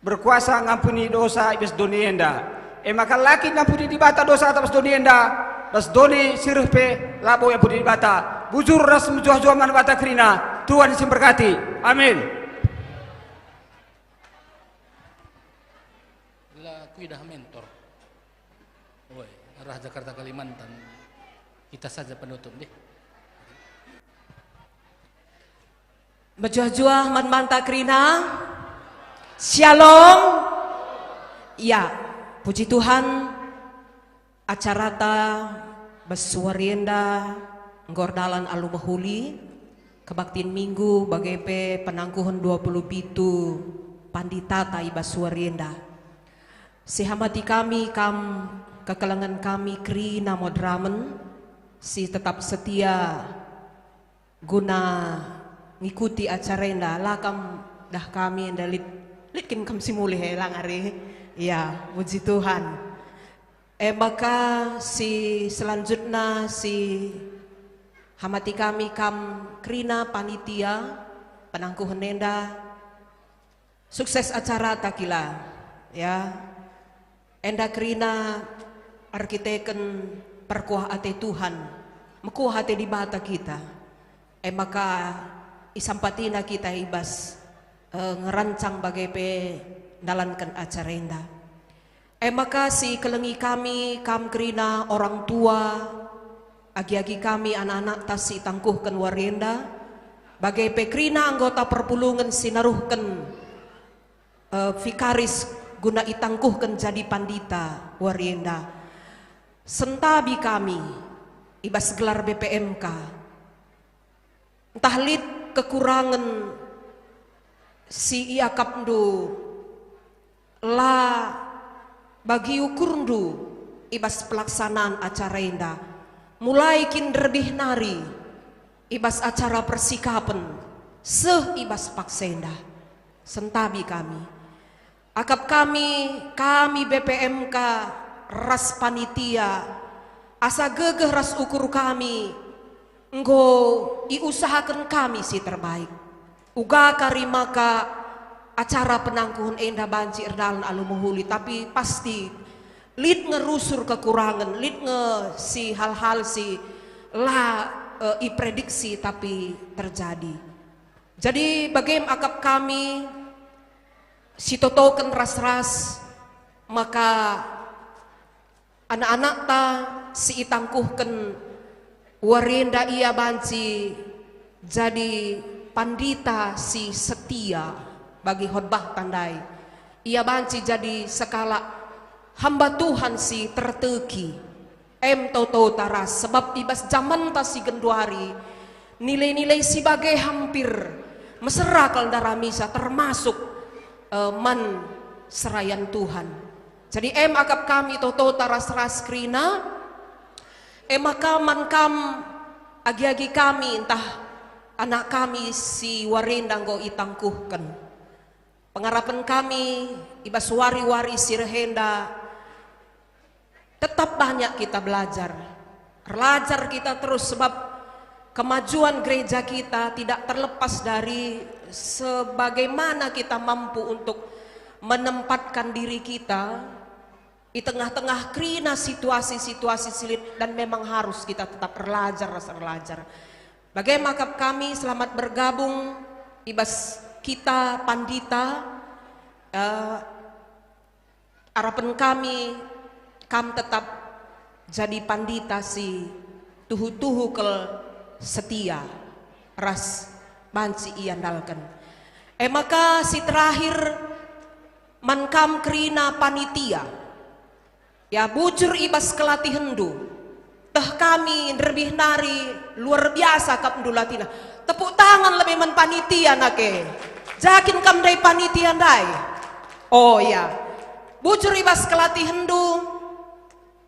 berkuasa ngampuni dosa i bas doni enda. E maka la kin nampuni Dibata dosa atas doni enda, ras doni si reh pe labo iampuni Dibata. Bujur ras mejuah-juah man Dibata kerina. Tuhan si mberkati. Amin. La kuidah mentor. Woi, arah Jakarta Kalimantan. Kita saja penutup deh. Mejuah-juah man banta kerina. Shalom. Ya, puji Tuhan, acarata bas wari enda enggo erdalan alu mehuli, kebaktin Minggu bage pe penangkuhen dua puluh pitu panditata i bas wari enda. Sihamati kami kam kekelengen kami kerina moderamen si tetap setia guna ngikuti acara enda, la kam dah kami enda lit, lit kin kam si mulih, eh, la ngari. Ya, puji Tuhan. E maka si selanjutna si hamati kami kam kerina panitia penangkuhen enda. Sukses acarata kila, ya. Enda kerina erkiteken perkuah ate Tuhan, mekuah ate Dibata kita. E maka isampatina kita i bas, eh, ngerancang bage pe ndalanken acara enda. E maka si kelengi kami, kam kerina orang tua, agi-agi kami anak-anakta si itangkuhken wari enda, bage pe kerina anggota perpulungen si naruhken, eh, vikaris guna itangkuhken jadi pandita wari enda. Sentabi kami i bas gelar B P M K. Ntah lit kekurangen si iakapndu, la bagi ukurndu i bas pelaksanaan acara enda, mulai kin nderbih nari i bas acara persikapen seh i bas paksa enda. Sentabi kami. Akap kami, kami B P M K ras panitia, asa gegeh ras ukur kami enggo iusahaken kami si terbaik. Uga kari maka acara penangkuhen enda banci erdalan alu mehuli, tapi pasti lit nge rusur kekurangen, lit nge si hal-hal si la, eh, iprediksi tapi terjadi. Jadi bagem akap kami sitotoken ras-ras maka anak-anakta si itangkuhken wari enda ia banci jadi pandita si setia bagi khotbahta ndai. Ia banci jadi sekalak hamba Tuhan si terteki. Em toto taras, sebab i bas jamanta si genduari, nilai-nilai si bage hampir mesera kal ndaramisa, termasuk, eh, man serayan Tuhan. Jadi em akap kami toto taras ras kerina, e maka man kam agi-agi kami ntah anak kami si wari enda enggo itangkuhken. Pengarapen kami i bas wari-wari si reh enda, tetap banyak kita belajar. Erlajar kita terus sebab kemajuan gereja kita tidak terlepas dari sebagaimana kita mampu untuk menempatkan diri kita i tengah-tengah kerina situasi-situasi sulit, dan memang harus kita tetap erlajar ras erlajar. Bage maka kami selamat bergabung i bas kita pandita, eh, arapen kami kam tetap jadi pandita si tuhu-tuhu kal setia ras banci iandalken. E maka si terakhir, man kam kerina panitia. Ya, bujur i bas kelatihenndu. Teh kami nderbih nari luar biasa kap ndu latina. Tepuk tangan lebe man panitia nake. Jakin kam ndai panitia ndai. Oh ya. Bujur i bas kelatihenndu,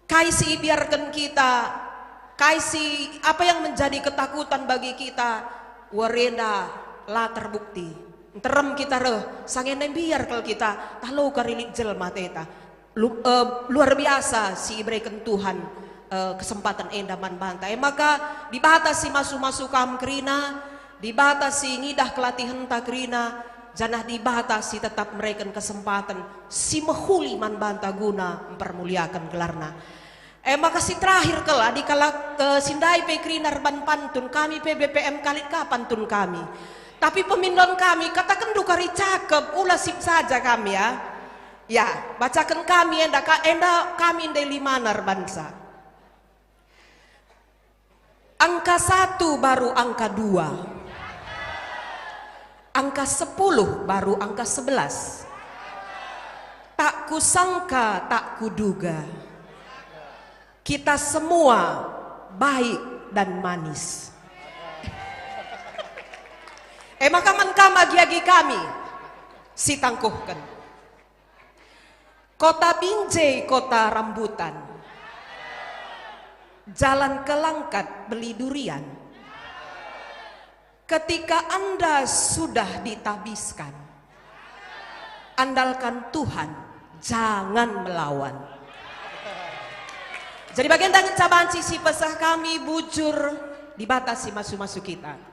kai si ibiarken kita, kai si, apa yang menjadi ketakutan bagi kita, wari enda la terbukti. Nterem kita reh, sangana mbiar kal kita, tah lo kari lit jelma ateta. Lu-, eh, luar biasa si ibereken Tuhan, eh, kesempatan enda man banta. E maka Dibata si masu-masu kam kerina, Dibata si ngidah kelatihenta kerina, janah Dibata si tetap mereken kesempaten si mehuli man banta guna mpermuliaken gelarNa. E maka si terakhir kal, adi kalak, eh, si ndai pe kerina erban pantun, kami pe B P M ka lit ka pantun kami. Tapi pemindon kami, katakenndu kari cakep, ula sip saja kami ya. Ya, bacaken kami enda, ka-, enda kami ndai limana erbansa. Angka satu baru angka dua. Angka sepuluh baru angka sebelas. Tak kusangka, tak kuduga. Kita semua baik dan manis. E maka man kam agi-agi kami si tangkuhken. Kota Binjai kota rambutan. Jalan ke Langkat beli durian. Ketika Anda sudah ditabiskan, andalkan Tuhan, jangan melawan. Jadi bagian tangan cabanci si pesah kami bujur Dibata si masu-masu kita.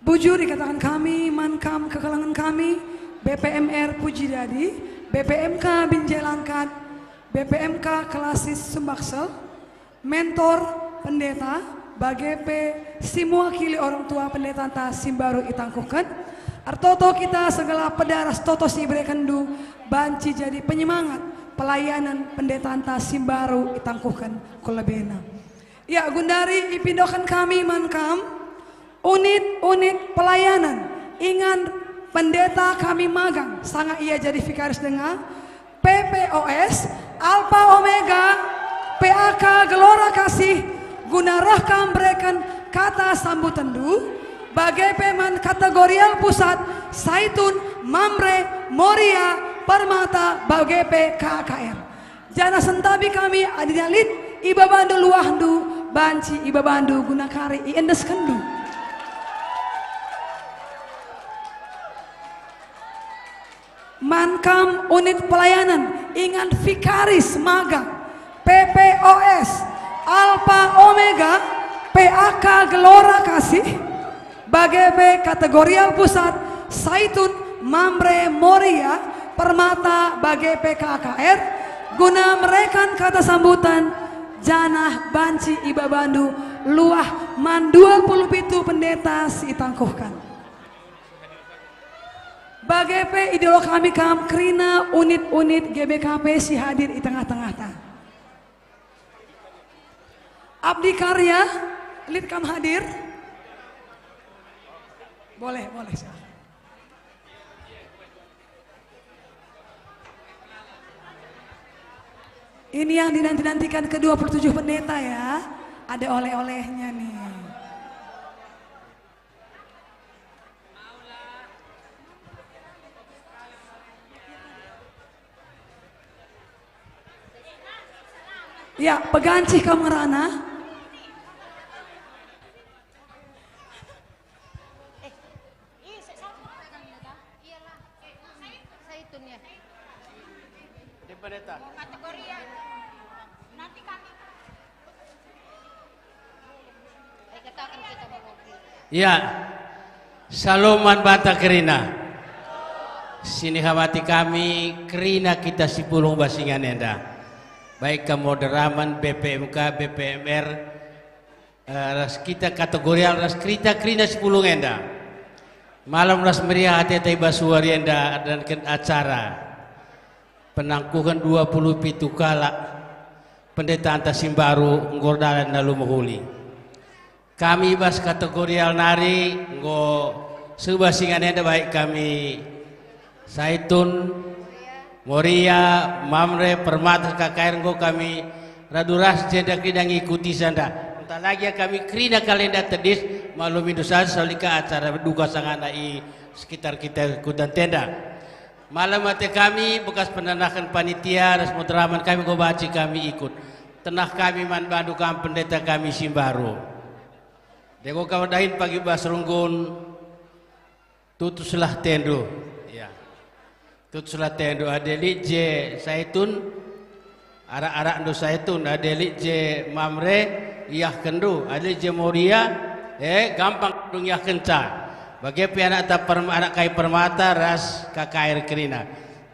Bujur ikataken kami man kam kekelengen kami, B P M R Puji Dadi, B P M K Binjai Langkat, B P M K Klasis Sumbaksel, mentor, pendeta, bage pe si mewakili orang tua pendetanta si mbaru itangkuhken. Ertoto kita segala peda ras toto si iberekenndu banci jadi penyemangat pelayanan pendetanta si mbaru itangkuhken ku lebena. Ya, gundari ipindoken kami man kam unit-unit pelayanan. Ingan pendeta kami magang, sanga ia jadi vikaris denga, P P O S, Alpha Omega, P A K Gelora Kasih, guna reh kam bereken kata sambutenndu, bage pe man kategorial pusat, Saitun, Mamre, Moria, Permata, bage pe K K R. Janah sentabi kami adina lit ibabandu luahndu, banci ibabandu guna kari iendeskenndu. Man kam unit pelayanan, ingan vikaris magang, P P O S, Alpha Omega, P A K Gelora Kasih, bage pe kategorial pusat, Saitun, Mamre, Moria, Permata, bage pe K K R, guna mereken kata sambutan, janah banci ibabandu luah man dua puluh pitu pendeta si itangkuhken. Bage pe idilo kami kam kerina unit-unit G B K P si hadir i tengah-tengahta. Abdi Karya, lit kam hadir? Boleh, boleh, silakan. Ini yang dinanti-nantikan kedua puluh tujuh pendeta ya. Ada oleh-olehnya nih. Ya, pegancih kam ngerana. Ya, salom man banta kerina. Sinihamati kami kerina kita si pulung bas ingan enda. Baik kam moderamen, B P M K, B P M R, eh, ras kita kategorial, ras kerita kerina si pulung enda. Malem ras meriah ateta i bas wari enda adalanken acara penangkuhen dua puluh pitu kalak pendetanta si mbaru enggo erdalan alu mehuli. Kami bas kategorial nari enggo seh bas ingan enda, baik kami Saitun, Moria, Mamre, Permata, K K R enggo kami radu ras jenda kerina ngikuti sanda. Ntah lagi kami kerina kalenda tedis, maklumi dosa, salika acara duka sangana i sekitar kita kudan tenda. Malem ate kami bekas penanahen panitia ras moderamen kami enggo banci kami ikut. Tenah kami man bandu kam pendeta kami si mbaru. Dego kam erdahin pagi bas runggun, tutuslah tendu. Ya. Tutuslah tendu, adi lit je Saitun, arak-arakndu Saitun, adi lit je Mamre, iahkenndu, adi lit je Moria, eh, gampang ngiahkenca. Bage pe anakta perm-, anak kai Permata ras K K R kerina.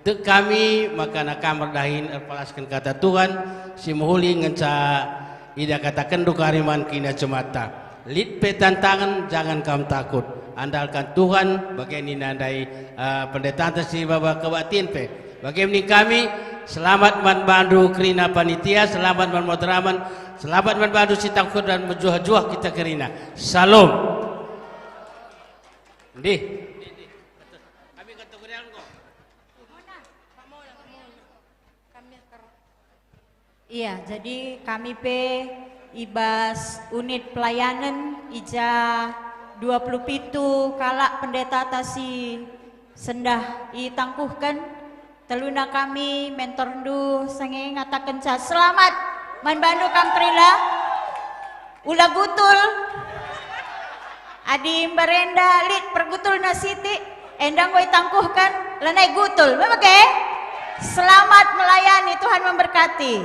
Tek kami maka kam erdahin erpalasken kata Tuhan si mehuli ngenca idah katakenndu kari man kerina jematta. Lit pe tantangen, jangan kam takut. Andalkan Tuhan, bage nina ndai, eh, pendetanta si baba kebaktin pe. Bage nina kami, selamat man bandu kerina panitia, selamat man moderamen, selamat man bandu si tangkuh dan mejuah-juah kita kerina. Salom. Ndih. Kami kategorial enggo. Iya, jadi kami pe i bas unit pelayanen i ja dua puluh pitu kalak pendetata si sendah itangkuhken. Teluna kami mentorndu senge ngatakenca, "Selamat man bandu kam kerina." Ula gutul. Adi mbarenda lit pergutulna sitik, enda enggo itangkuhken, lanai gutul. Me bage? Selamat melayani, Tuhan memberkati.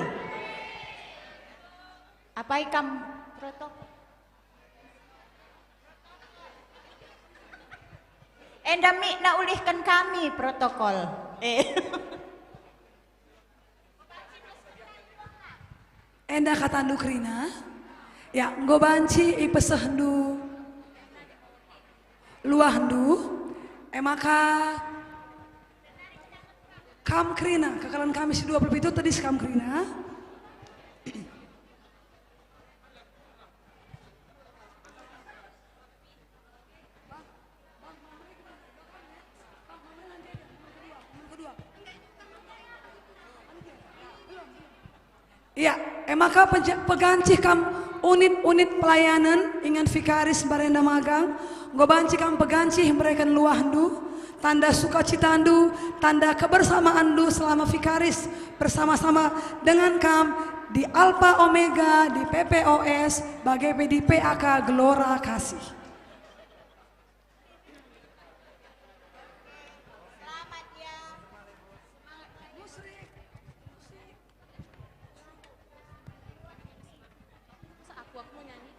Apai kam protokol? Enda mikna ulihken kami protokol. Eh. Enda katandu kerina, ya, enggo banci ipesehndu luahndu, e maka kam kerina, kekalen kami si dua puluh pitu tedis kam kerina. Ya, e maka peja-, pegancih kam unit-unit pelayanen ingan vikaris mbarenda magang, enggo banci kam pegancih mereken luahndu, tanda sukacitandu, tanda kebersamaanndu selama vikaris bersama-sama dengan kam di Alpha Omega, di P P O S, bage pe di P A K Gelora Kasih. Selamat ya. Musik, musik. Masa aku, aku mau nyanyi?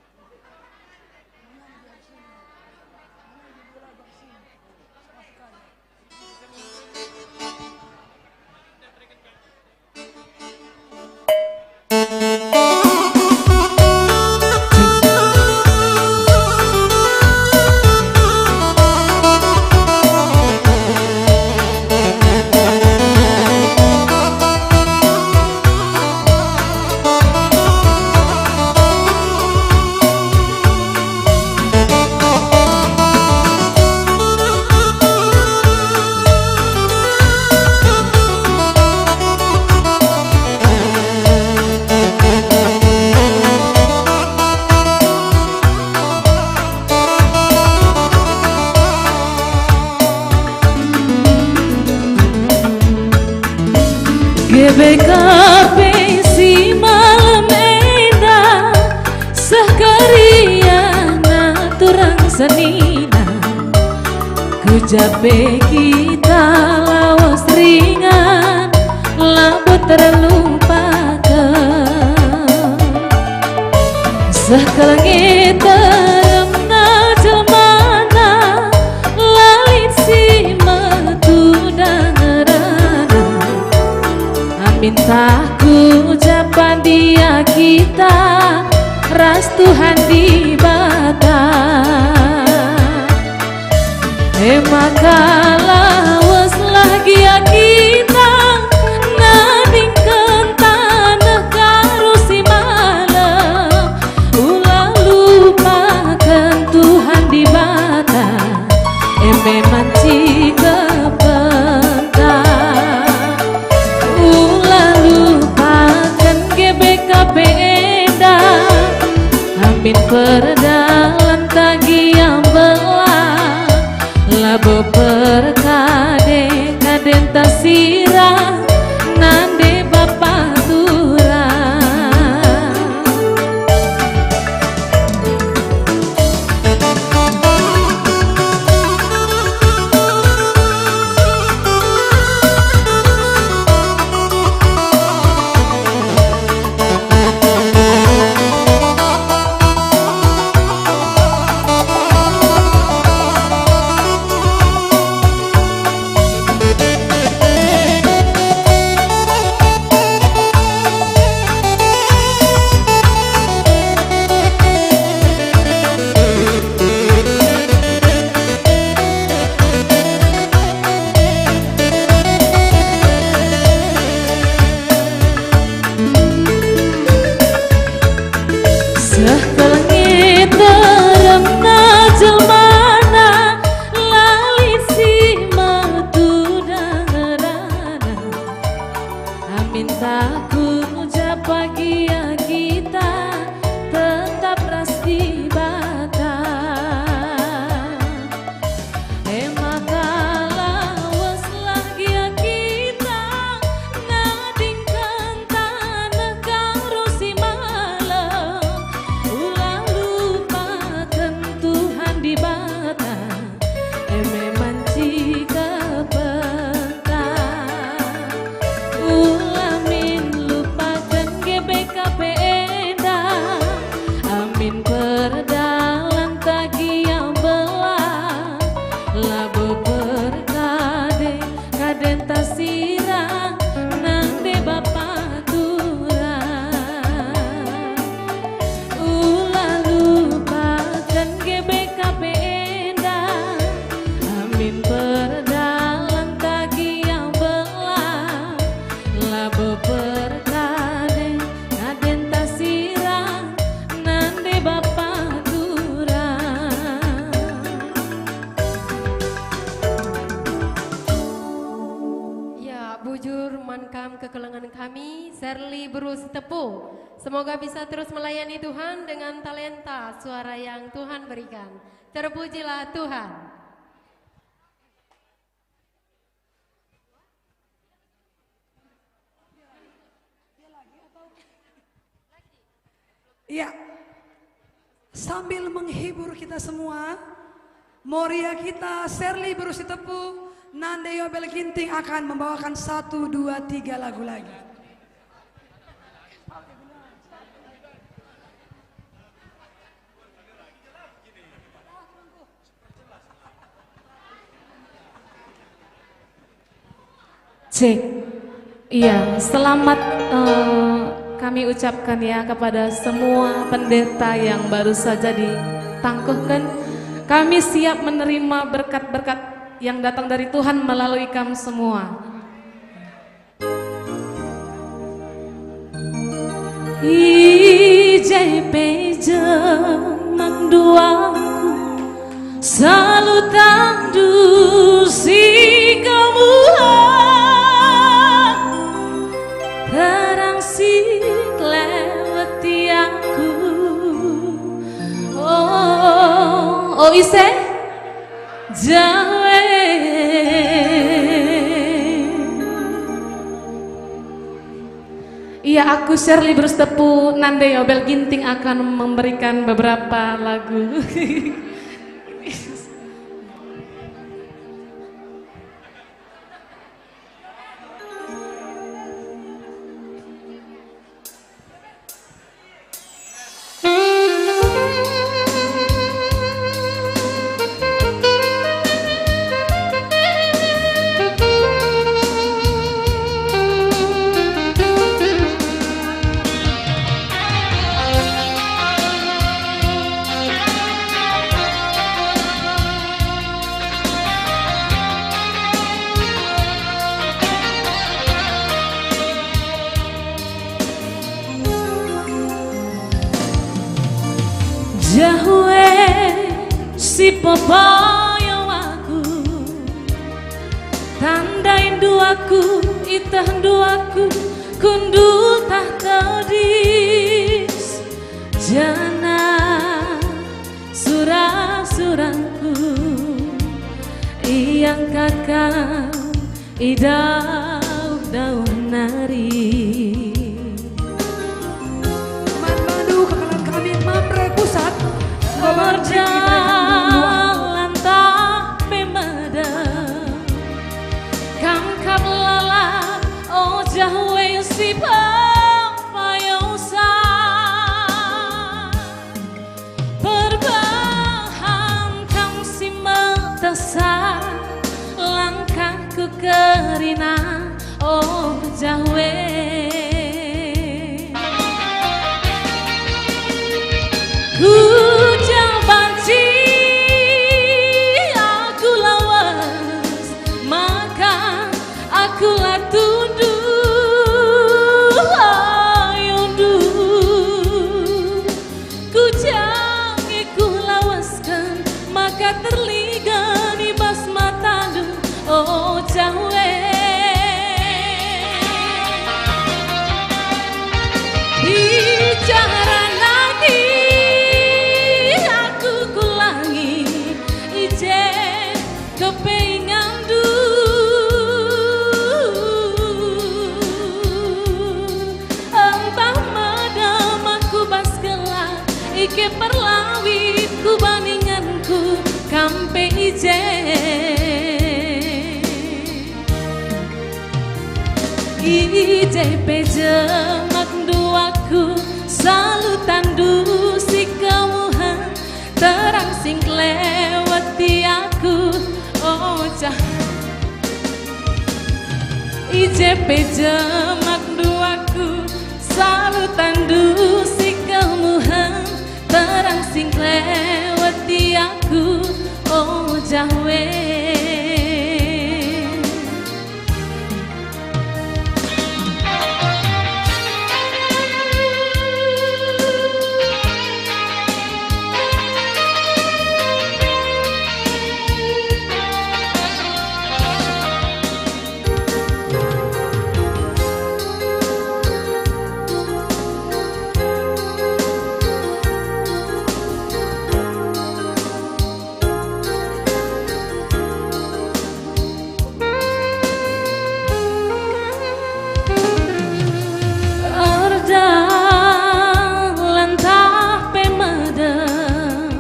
G B K P si malem enda seh keriahna turang senina. Ku ja pe kita lawes ringan, Labo terlupaken. Seh kal nge teremna jelmana, la lit si metudang ngerana. Amin tah ku japa dia kita ras Tuhan Dibata. E maka laweslah gia kita nadingken taneh Karo si malem, ula lupaken Tuhan Dibata, e me banci kepenta. Ula lupaken G B K P enda, amin perdalanta gia mbelak. Labo perkade kadenta sirang nande bapa turang. Seh kal nge teremna jelmana, la lit si metudang ngerana. Amin tah ku japa gia kita tetap ras Dibata. E maka laweslah gia kita nadingken taneh Karo si malem, ula lupaken Tuhan Dibata, e me banci kepenta. Ula min lupaken G B K P enda, amin perdalanta gia mbelak. Labo perkade kadenta sirang nande bapa turang. Ula lupaken G B K P enda, amin perdalanta gia mbelak. Labo perkade kadenta sirang nande bapa turang. Ya, bujur man kam kekelengen kami, Serli Beru Sitepu. Semoga bisa terus melayani Tuhan dengan talenta suara yang Tuhan berikan. Terpujilah Tuhan. Iya. Sambil menghibur kita semua, Moria kita, Serli Beru Sitepu, nande Yobel Ginting akan membawakan satu, dua, tiga lagu lagi. Cek. Iya, selamat, eh, kami ucapkan ya kepada semua pendeta yang baru saja ditangkuhken. Kami siap menerima berkat-berkat yang datang dari Tuhan melalui kam semua. I je pe jemak duaku, salutandu si kemuliaan, terang si keleweti aku. Oh, oh, ise? Jawe. Iya, aku Shirley Beru Sitepu, nande Yobel Ginting akan memberikan beberapa lagu. Pepayo aku, tandaindu aku, itehndu aku, kundul tah tedis, janah sura-surangku iangkatken i dauh-dauh nari. Man bandu kekelengen kami Mamre Pusat, enggo banci Erjalan tah pe medem, kam kap lalap, o Jahwe si pepayosa. Perbahan kam si metehsa, langkahku kerina, o Jahwe. Ku ja banci aku lawes, maka aku la tunduh ayondu. Ku ja nge kulawesken maka terligan i bas matandu, o Jahwe. Bicara nari aku ku langit, i je kepe inganndu. Ntah medem aku bas gelah, i ke perlawitku ban inganku, kam pe i je. I je pe jemakndu aku, salutandu si kemuhen, terang si ngkeleweti aku, o Jah. I je pe jemakndu aku, salutandu si kemuhen, terang si ngkeleweti aku, o Jahwe. Erdalan tah pe medem,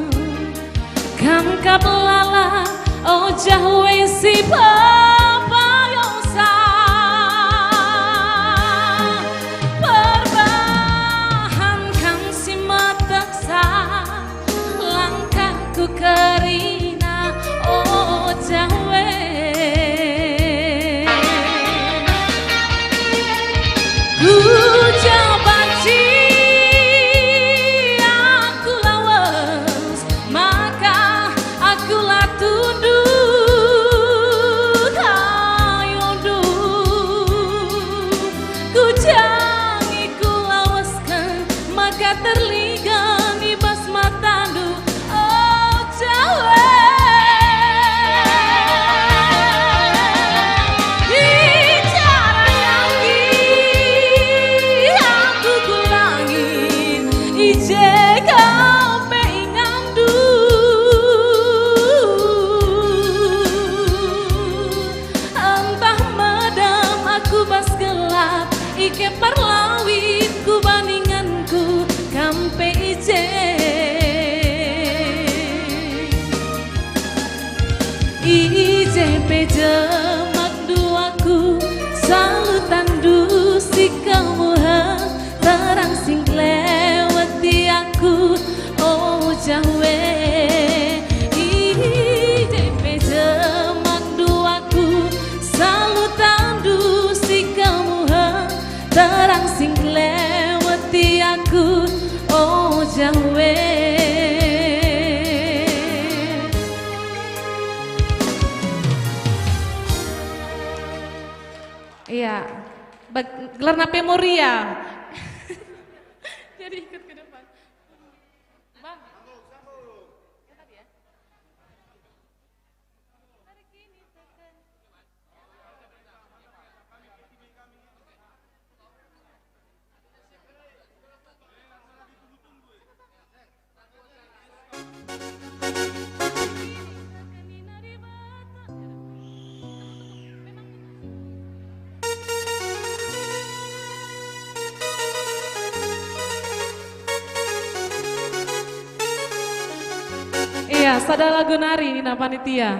kam kap lalap, o Jahwe si pepayosa. Perbahan kam si metehsa, langkahku kerina, o Jahwe. Ku ja banci aku lawes, maka aku la tunduh ayondu. Ku ja nge kulawesken maka terligan i bas matandu, o Jahwe. Bicara nari aku ku langit, i je kepe inganndu. Ntah medem aku bas gelah, i ke perlawitku ban inganku, kam pe i je. I je pe jemakndu aku, salutandu si kemuhen, terang si ngkeleweti aku, o Jahwe. I je pe jemakndu aku, salutandu si kemuhen, terang si ngkeleweti aku, o Jahwe. Iya. Bag-, gelarna pe Moria. Jadi ikut ke depan. Bang. Yang tadi ya? Sada lagu nari nina panitia.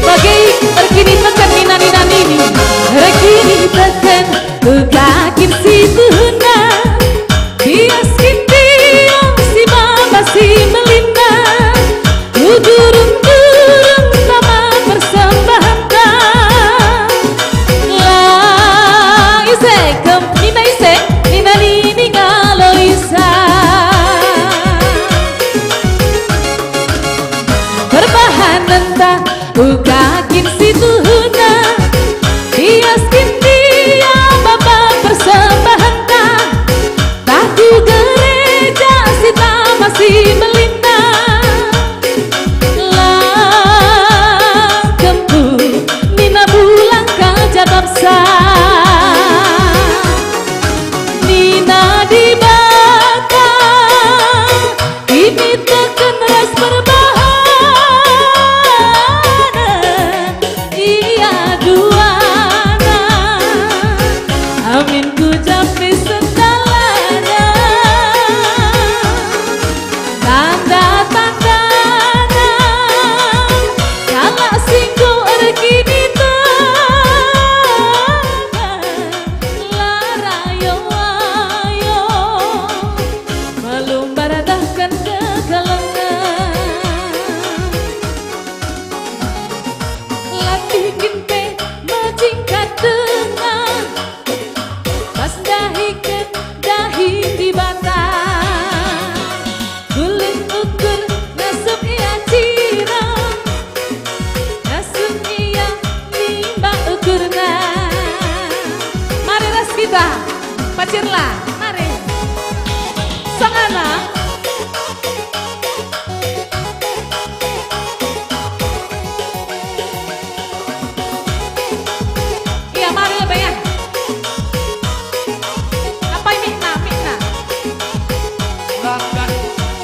Bage erkiniteken nina-nina nini. Erkiniteken uga kin situhuna, bias kin dia si baba si melinna. Kudurung-durung tama persembahenta. La ise kem nina ise, nina nini ngalo isa. Perbahanenta uga kin situhuna, bias kin dia baba persembahenta. Tah ku gereja si tama si melinna. Langkempu nina bulang ka jabapsa. Nina Dibata, kiniteken ras perbahanen ia duana. Amin ku japi sendalana. Tanda-tandana, kalak si enggo erkiniteken, la rayo-ayo, melumbar dahken kekelengen. Latih kin pe mejingkat denga, bas ndahiken dahi Dibata. Bulut ukur ngasup ia cirem, ngasup ia nimbang ukurna. Mari ras kita, pacirlah, mari. Sangana. Iya, mari lebe ya. Apai mikna, mikna? Langgan,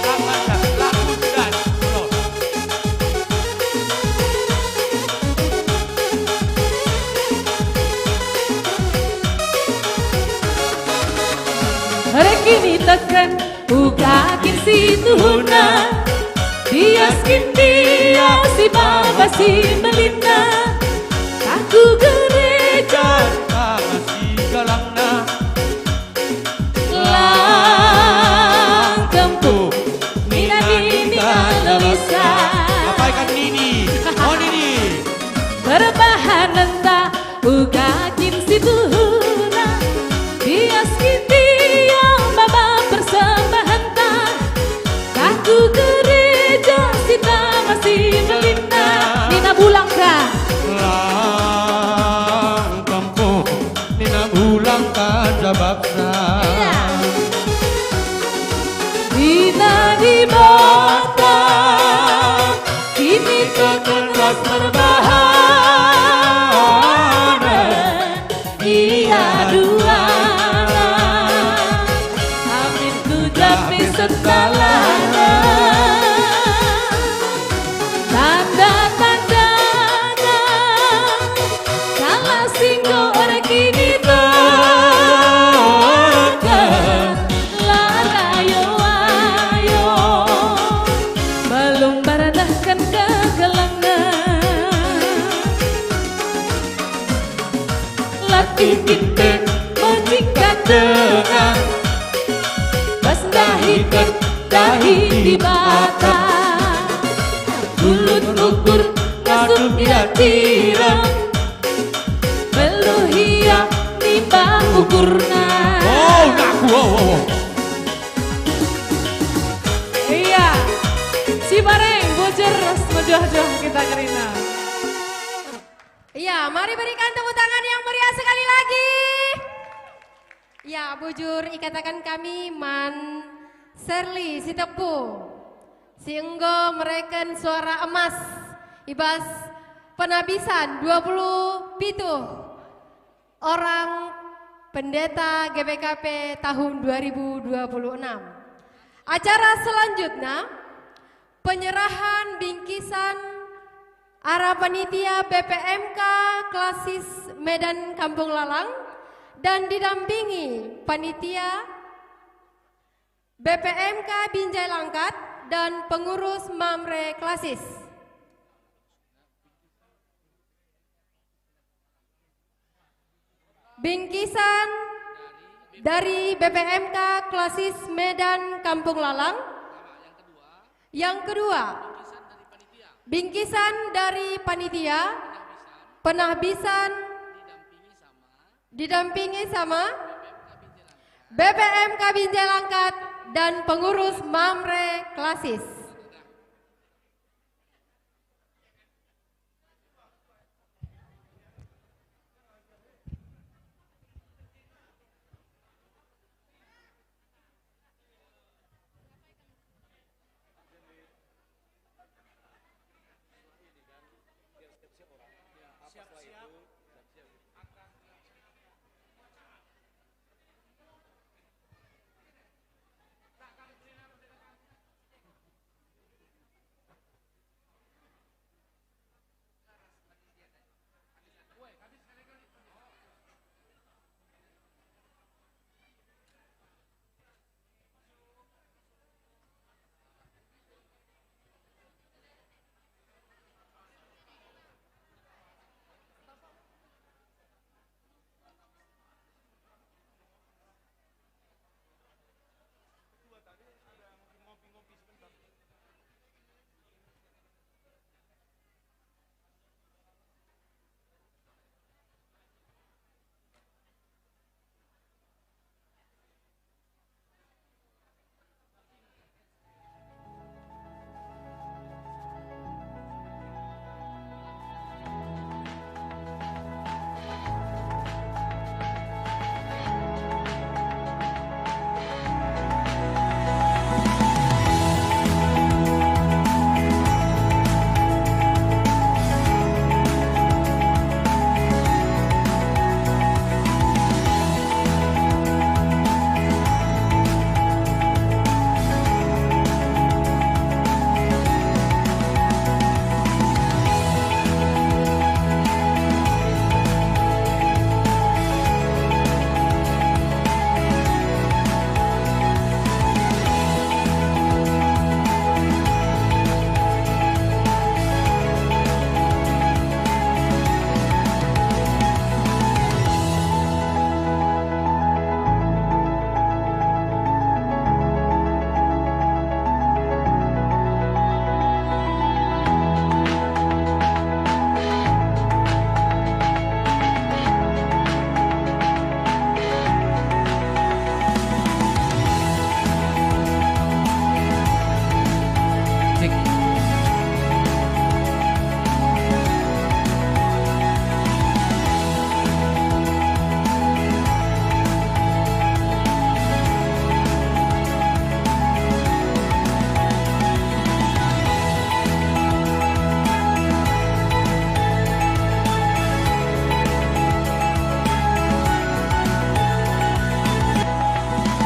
langgan, langgan, bro. Erkiniteken uga kin situhuna, bias kin dia si baba si melinna. Tah ku gereja, baba si galangna. Langkempu nina nini ngalo isa. Apai kan nini? Oh, nini. Perbahanenta uga kin situhuna, bias kin dia baba persembahenta. Tah ku gereja si tama si melinna. Nina bulang ka. Langkempu nina bulang ka jabapsa. Iya. Nina Dibata, kiniteken ras perbahanen ia duana. Amin ku japi sendalana. Tanda-tandana, kalak si enggo erkiniteken, la rayo-ayo, melumbar dahken kekelengen. Latih kin pe mejingkat denga, bas ndahiken dahi Dibata. Bulut ukur ngasup ia cirem, beluh ia nimbang ukurna. Oh, ngaku, oh, oh, oh. Iya, Cibareng, bujur, mejuah-juah kita kerina. Iya, mari berikan tepuk tangan yang meriah sekali lagi. Ya, bujur ikataken kami man Serli Sitepu, si enggo mereken suara emas i bas Penabisan dua puluh pitu orang pendeta G B K P tahun dua ribu dua puluh enam. Acara selanjutnya, penyerahan bingkisan arah panitia B P M K Klasis Medan Kampung Lalang dan didampingi panitia B P M K Binjai Langkat dan pengurus Mamre Klasis. Bingkisan dari B P M K Klasis Medan Kampung Lalang. Yang kedua, bingkisan dari panitia, penahbisan didampingi sama B P M K Binjai Langkat dan pengurus Mamre Klasis.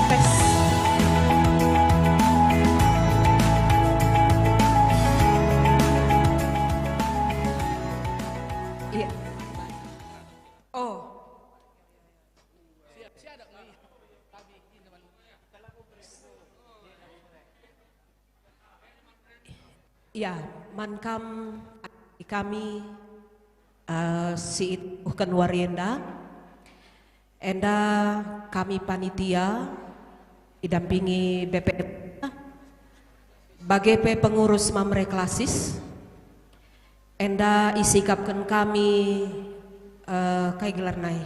Tes. Iya. Oh. Ya, man kam kami, eh, si ituhken wari enda, enda kami panitia idampingi B P M, bage pe pengurus Mamre Klasis, enda isikapken kami, eh, kai gelarna e?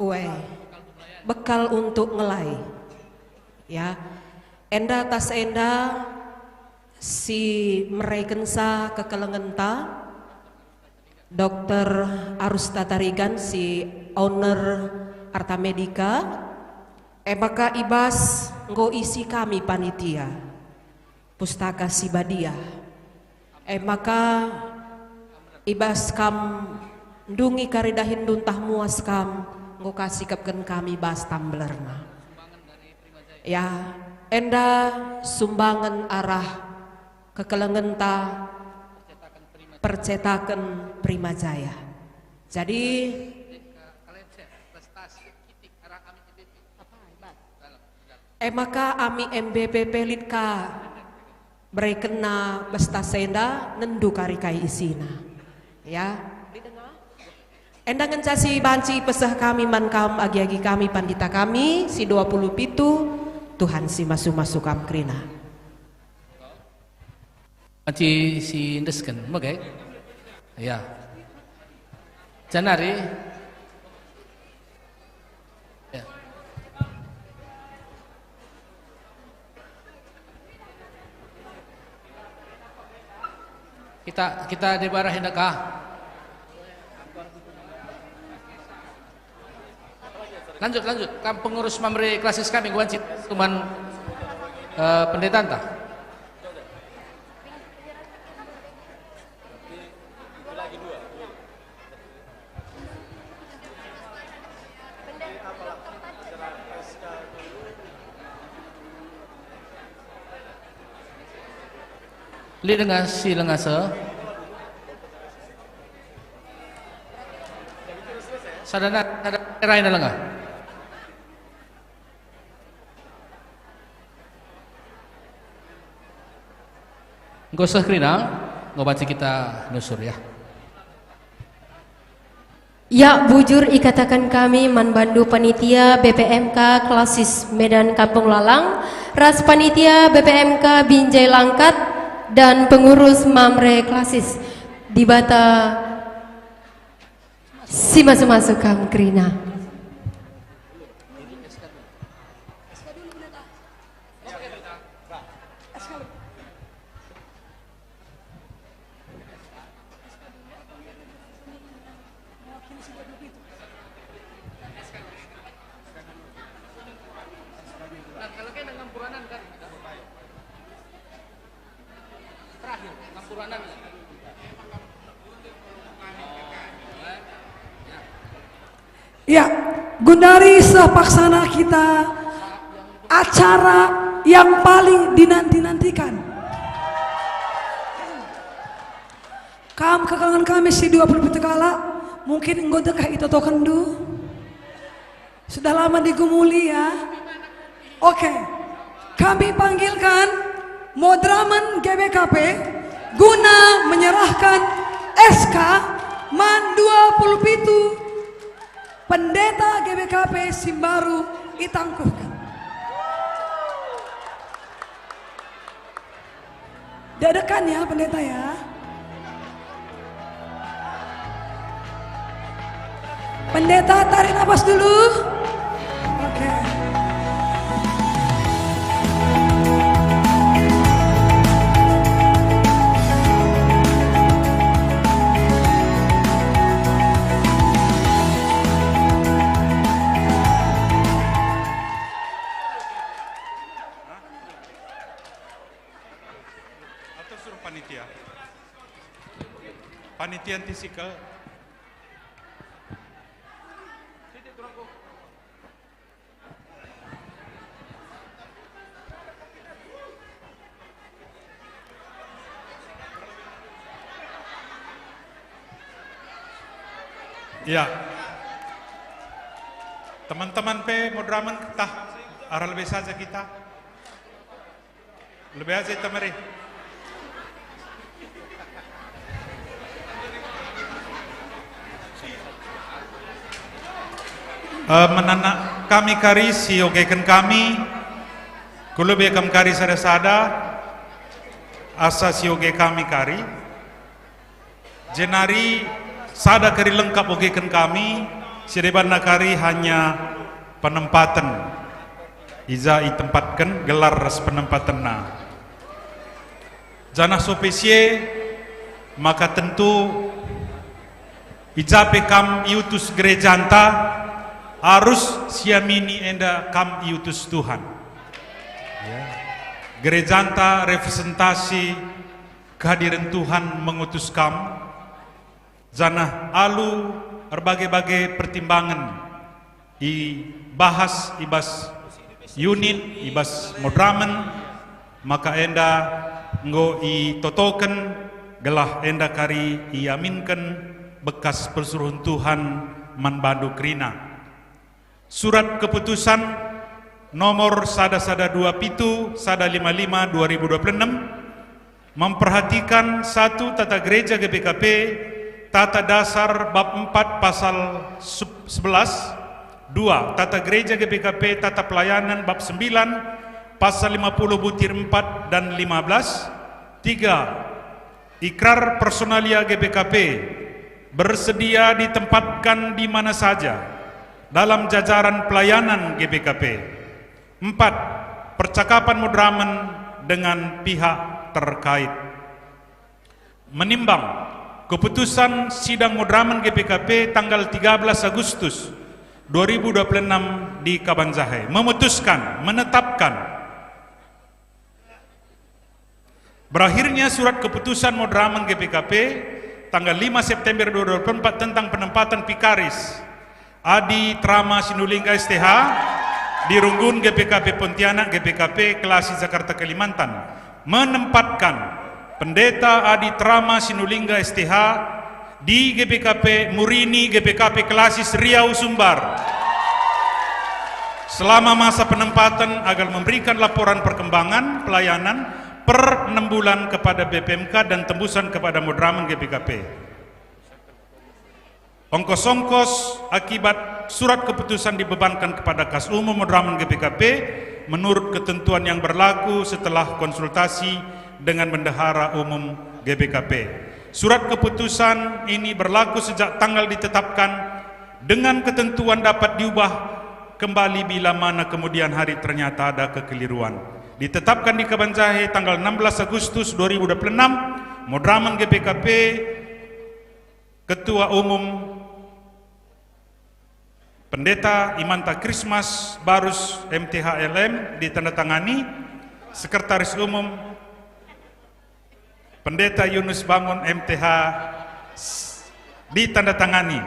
Ue, bekal untuk ngelai. Ya. Enda tas enda si merekensa kekelengenta, Dokter Arus Tatarigan si owner Arta Medica, e maka i bas enggo isi kami panitia. Pustaka Si Badia. E maka, I bas kam ndungi kari dahinndu ntah muas kam, enggo ka sikapken kami bas tambelerna. Ya, enda sumbangen arah kekelengenta percetaken Primajaya. Jadi, e maka ami M B P P lit ka berekenna bestas enda, nendu kari kai isina. Ya. Enda ngenca si banci ipeseh kami man kam agi-agi kami pandita kami si dua puluh pitu, Tuhan si masu-masu kam kerina. Banci si endesken, mege? Ya. Janari, ya. Kita, kita debara enda ka. Lanjut, lanjut. Kam pengurus Mamre Klasis kami, guancit cuman, eh, pendetanta. Lit denga si lengasa. Sadana, sada raina lenga. Enggo seh kerina, enggo banci kita nusur, ya. Ya, bujur ikataken kami man bandu panitia B P M K Klasis Medan Kampung Lalang, ras panitia B P M K Binjai Langkat, dan pengurus Mamre Klasis. Dibata si masu-masu kam kerina. Ya, gundari seh paksana kita acara yang paling dinanti-nantikan. Kam kekelengen kami si dua puluh pitu kalak, mungkin enggo dekah itotokenndu. Sudah lama digumuli, ya. Oke. Kami panggilkan Modramen G B K P guna menyerahkan S K man dua puluh pitu pendeta G B K P si mbaru itangkuhken. Dek-dekan ya, pendeta ya. Pendeta, tarik napas dulu. Oke. Atau suruh panitia. Panitia ntisikel. Ya. Teman-teman pe Modramen, tah, arah lebe saja kita. Lebe aja ita mari. Eh, menanak kami kari si ogeken kami, ku lebe kam kari sada-sada, asa si oge kami kari. Jenari sada kari lengkap ogeken kami, si debanna kari hanya penempaten, i ja itempatken gelar ras penempatenna. Janah sope si e, maka tentu i ja pe kam iutus gerejanta, arus siamini enda kam iutus Tuhan. Ya. Gerejanta representasi kehadiren Tuhan mengutus kam, janah alu erbage-bage pertimbangen ibahas i bas unit, i bas modramen, maka enda enggo itotoken gelah enda kari iaminken bekas persuruhen Tuhan man bandu kerina. Surat Keputusan nomor sada sada dua pitu, sada lima lima, dua ribu dua puluh enam, memperhatikan: satu, Tata Gereja G B K P, Tata Dasar bab empat pasal sep-, sebelas. Dua, Tata Gereja G B K P, Tata Pelayanan bab sembilan pasal lima puluh butir empat dan lima belas. Tiga, Ikrar personalia G B K P bersedia ditempatkan di mana saja dalam jajaran pelayanan G B K P. Empat, percakapan modramen dengan pihak terkait. Menimbang keputusan sidang modramen G B K P tanggal tiga belas Agustus dua ribu dua puluh enam di Kabanjahe, memutuskan, menetapkan, berakhirnya surat keputusan modramen G B K P tanggal lima September dua ribu dua puluh empat tentang penempatan Vikaris Adi Trama Sinulingga S T H di Runggun G B K P Pontianak, G B K P Kelasi Jakarta Kalimantan, menempatkan Pendeta Adi Trama Sinulingga S T H di G B K P Murini, G B K P Kelasis, Riau, Sumbar, selama masa penempatan agar memberikan laporan perkembangan pelayanan per enam bulan kepada B P M K dan tembusan kepada modramen G B K P. Ongkos-ongkos akibat surat keputusan dibebankan kepada kas umum modramen G B K P menurut ketentuan yang berlaku setelah konsultasi dengan bendahara umum G B K P. Surat keputusan ini berlaku sejak tanggal ditetapkan, dengan ketentuan dapat diubah kembali bila mana kemudian hari ternyata ada kekeliruan. Ditetapkan di Kabanjahe tanggal enam belas Agustus dua ribu dua puluh enam, modramen G B K P, Ketua Umum Pendeta Imanta Krismas Barus M T H L M ditandatangani, Sekretaris Umum Pendeta Yunus Bangun M T H s-, ditandatangani.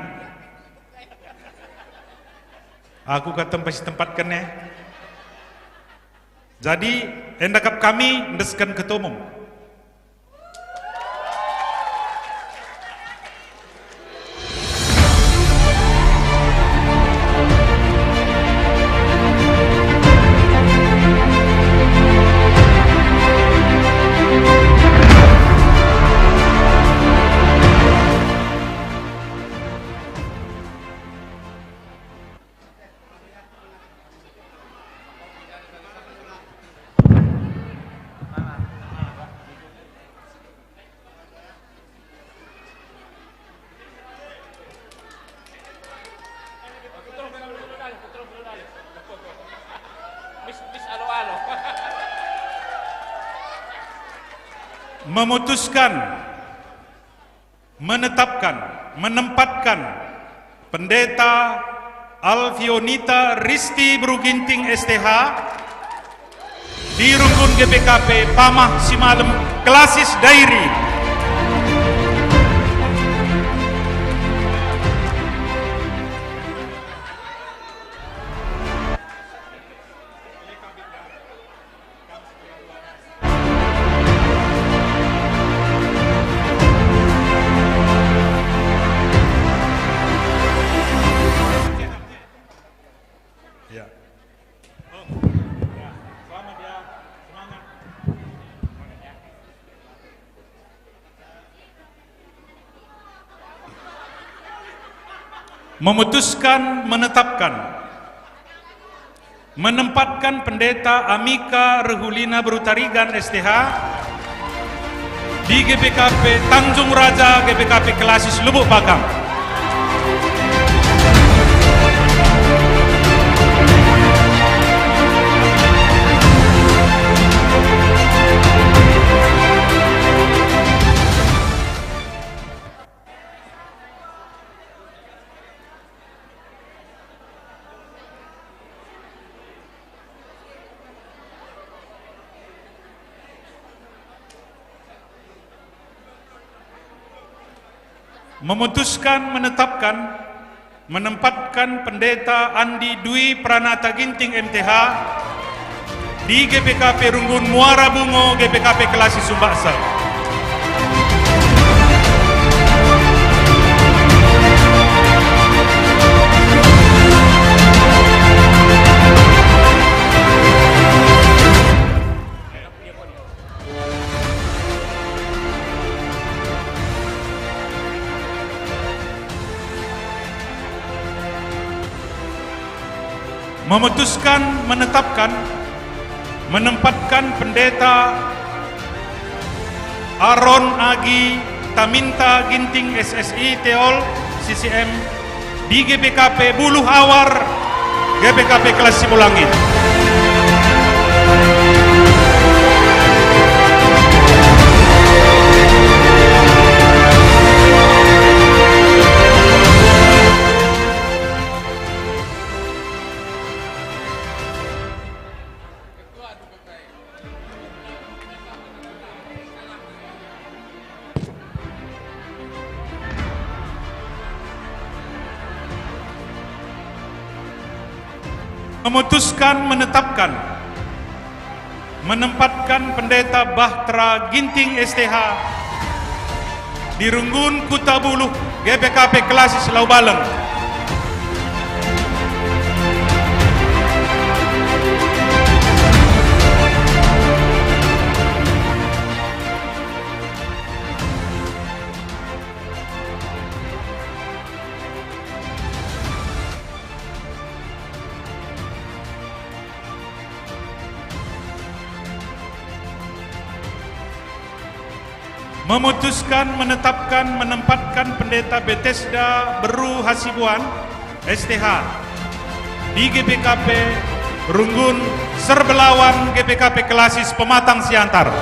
Aku ka tempat si tempatken e. Jadi, enda kap kami ndesken Ketua Umum. Memutuskan, menetapkan, menempatkan Pendeta Alfionita Risti Beru Ginting S T H di Runggun G B K P Pamah Simalem, Kelasis, Dairi. Ya. Ya, selamat ya. Semangat. Memutuskan, menetapkan, menempatkan Pendeta Amika Rehulina Berutarigan S T H di G B K P Tanjung Raja, G B K P Kelasis, Lubuk Pakam. Memutuskan menetapkan, menempatkan Pendeta Andi Dwi Pranata Ginting M T H di G P K P Runggun Muara Bungo, G P K P Kelasi Sumbaksel. Memutuskan menetapkan, menempatkan Pendeta Aron Agi Taminta Ginting S S I Teol C C M di G P K P Buluh Awar, G P K P Kelasi Simulangit. Memutuskan menetapkan, menempatkan Pendeta Bahtera Ginting S T H di Runggun Kuta Buluh, G P K P Kelasi Selau Baleng. Memutuskan menetapkan, menempatkan Pendeta Bethesda Beru Hasibuan, S T H, di G P K P Runggun Serbelawan, G P K P Kelasi Pematang Siantar.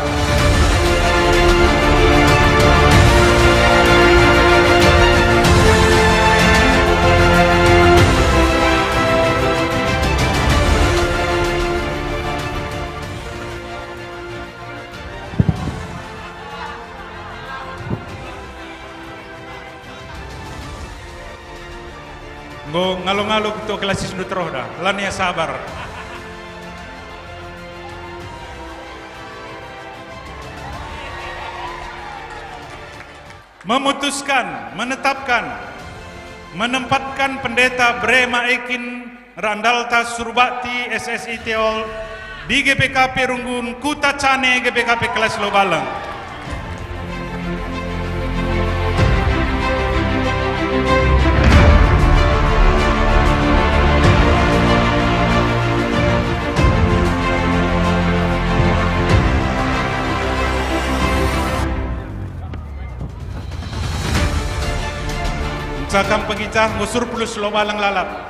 Enggo ngalo-ngalo ketua Kelasi Sundut Roh dah, la nia sabar. Memutuskan, menetapkan, menempatkan Pendeta Brema Ekin Randalta Surbakti S S I Teol di G P K P Runggun Kuta Cane, G P K P Kelasi Selau Baleng. Enca kam pengicah, nggo surplus Selau Baleng lalap.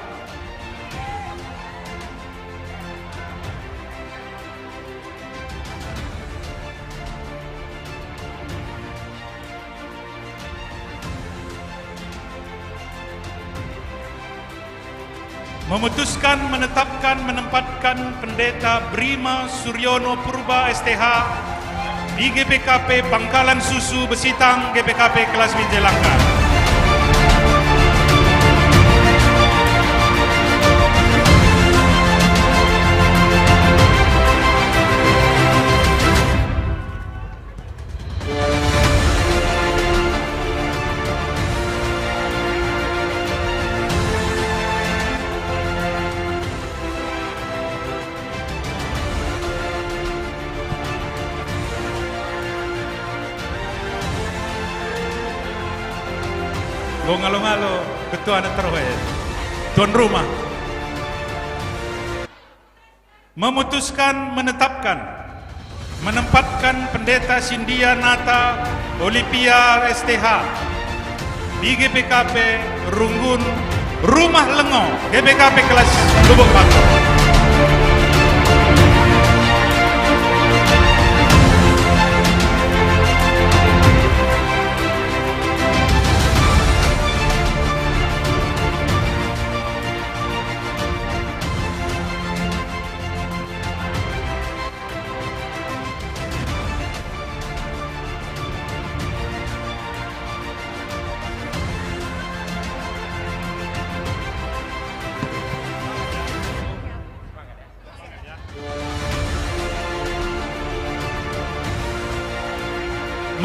Memutuskan menetapkan, menempatkan Pendeta Brima Suryono Purba S T H di G P K P Pangkalan Susu Besitang, G P K P Kelasi Binjai Langkat. Enggo ngalo-ngalo ketuana terus e. Tuan rumah. Memutuskan, menetapkan, menempatkan Pendeta Sindia Nata Olivia S T H di G P K P Runggun Rumah Lengo, G P K P Kelasi Lubuk Pakar.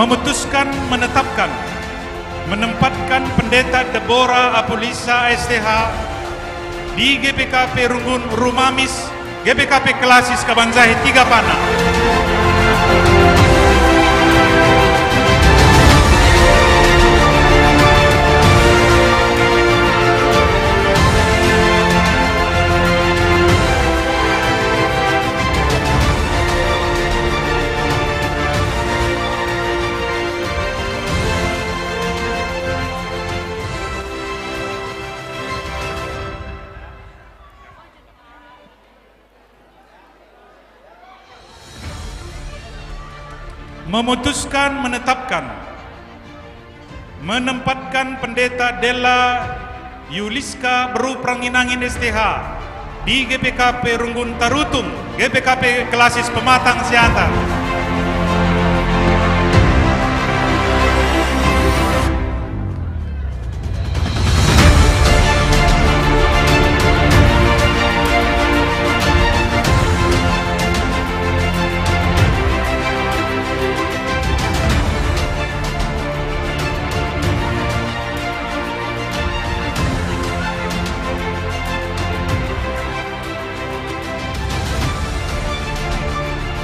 Memutuskan menetapkan, menempatkan Pendeta Debora Apulisa S T H di G B K P Runggun Rumamis, G B K P Klasis Kabanjahe Tiga Panang. Memutuskan menetapkan, menempatkan Pendeta Della Yuliska Beru Perangin-angin S T H di G B K P Runggun Tarutung, G B K P Klasis Pematang Siantar.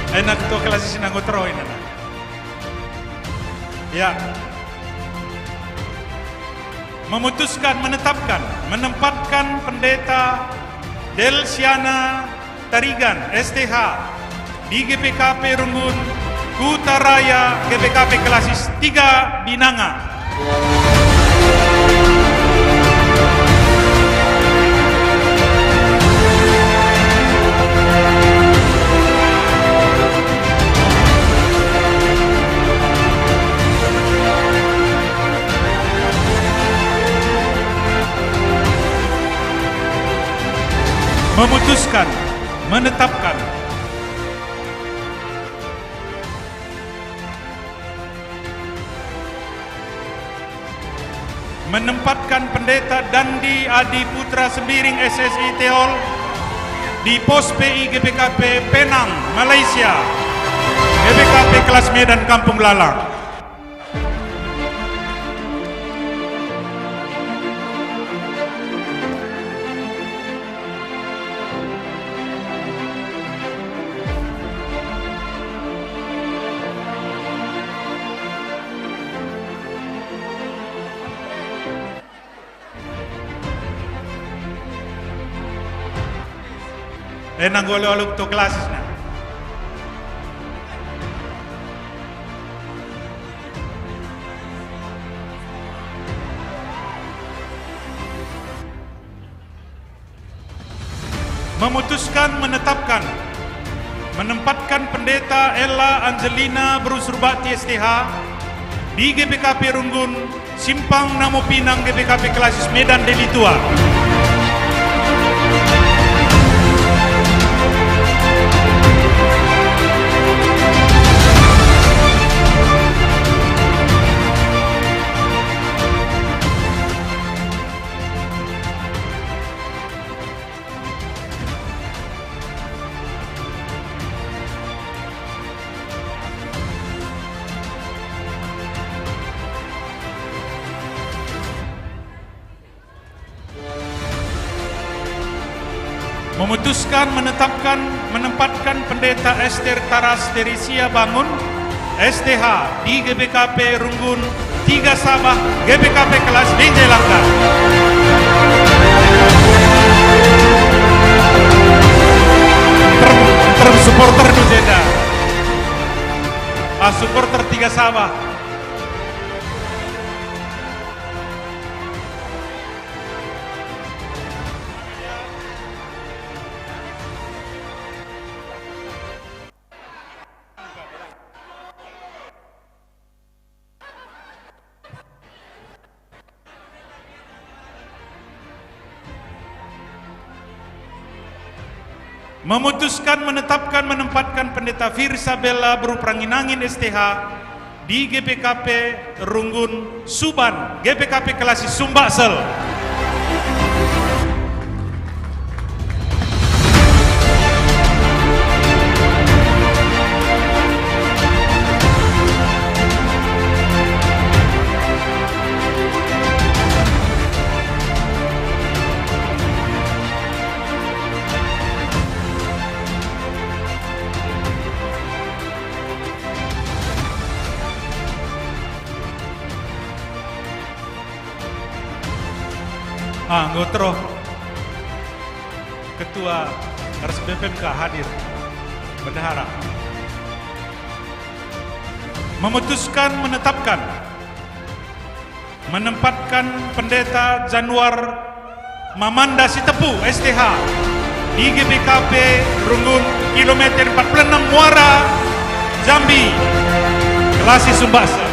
Enak tuh kelas si nanggo teroin, enak. Ya. Memutuskan, menetapkan, menempatkan Pendeta Delsiana Tarigan, S T H, di G B K P Runggun, Kuta Raya, G B K P Klasis tiga Binanga. Memutuskan, menetapkan, menempatkan Pendeta Dandi Adi Putra Sembiring, S S I Teol, di pos P I G B K P Penang, Malaysia, G B K P Klasis Medan Kampung Lalang. Eh, nanggo alu-alu ketua klasis, nah. Memutuskan, menetapkan, menempatkan Pendeta Ella Angelina Beru Surbakti S T H di G B K P Runggun, Simpang Namo Pinang, G B K P Klasis Medan Deli Tua. Memutuskan, menetapkan, menempatkan Pendeta Ester Taras Teresia Bangun, S T H, di G B K P Runggun, Tiga Sabah, G B K P Klasis Binjai Langgar. Nterem, nterem supporter tu jenda. Ah, supporter Tiga Sabah. Memutuskan, menetapkan, menempatkan Pendeta Firsabella Beru Perangin-angin S T H di G B K P Runggun Suban, G B K P Klasis Sumbaksel. Enggo terus Ketua ras B P M K hadir. Bendahara memutuskan menetapkan, menempatkan Pendeta Januar Mamanda Sitepu, S T H, di G B K P Runggun, kilometer empat puluh enam, Muara, Jambi, Kelasi Sumbaksa.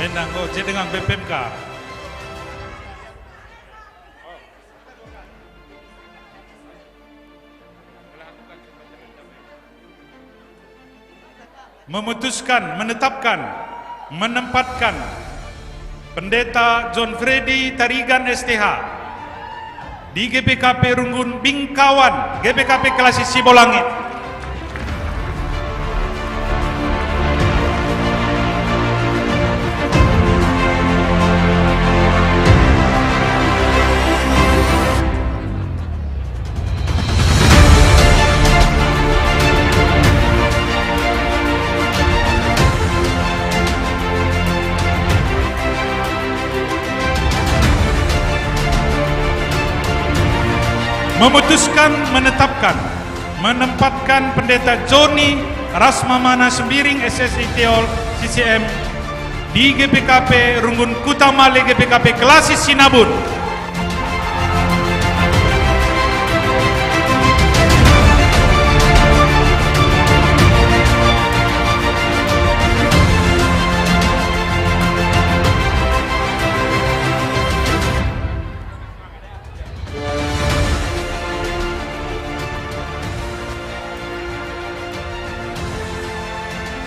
Enda enggo je dengan B P M K. Memutuskan, menetapkan, menempatkan Pendeta John Freddy Tarigan, S T H, di G B K P Runggun Bingkawan, G B K P Kelasi Sibolangit. Memutuskan, menetapkan, menempatkan Pendeta Joni ras Mamana Sembiring, S S I Teol, C C M, di G P K P Runggun Kuta Male, G P K P Kelasi Sinabun.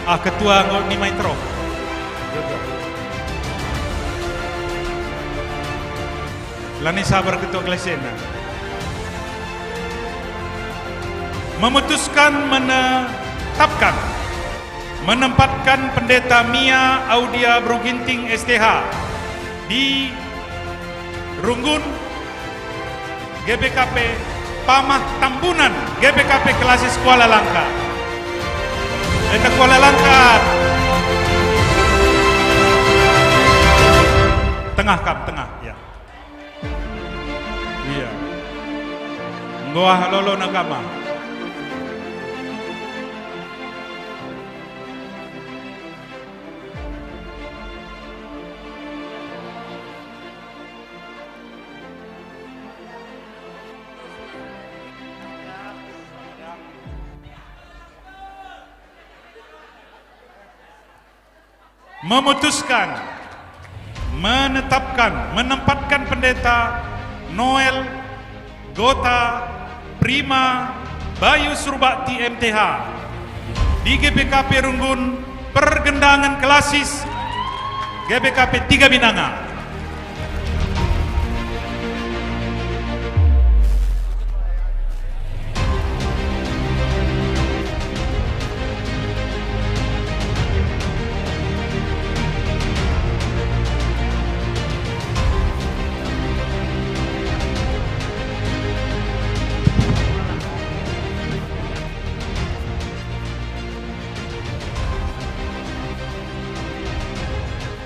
Ah, ketua enggo nimai teruk. Lanai sabar ketua kelesena. Memutuskan menetapkan, menempatkan Pendeta Mia Audia Beru Ginting, S T H, di Runggun, G B K P Pamah Tambunan, G B K P Kelasi Kuala Langka. Enda Kuala Langka. Tengah kam, tengah, ya. Iya. Enggo ah lolo na kam ah. Memutuskan, menetapkan, menempatkan Pendeta Noel Gota Prima Bayu Surbakti, M T H, di G B K P Runggun, Pergendangen Kelasis, G B K P Tiga Binanga.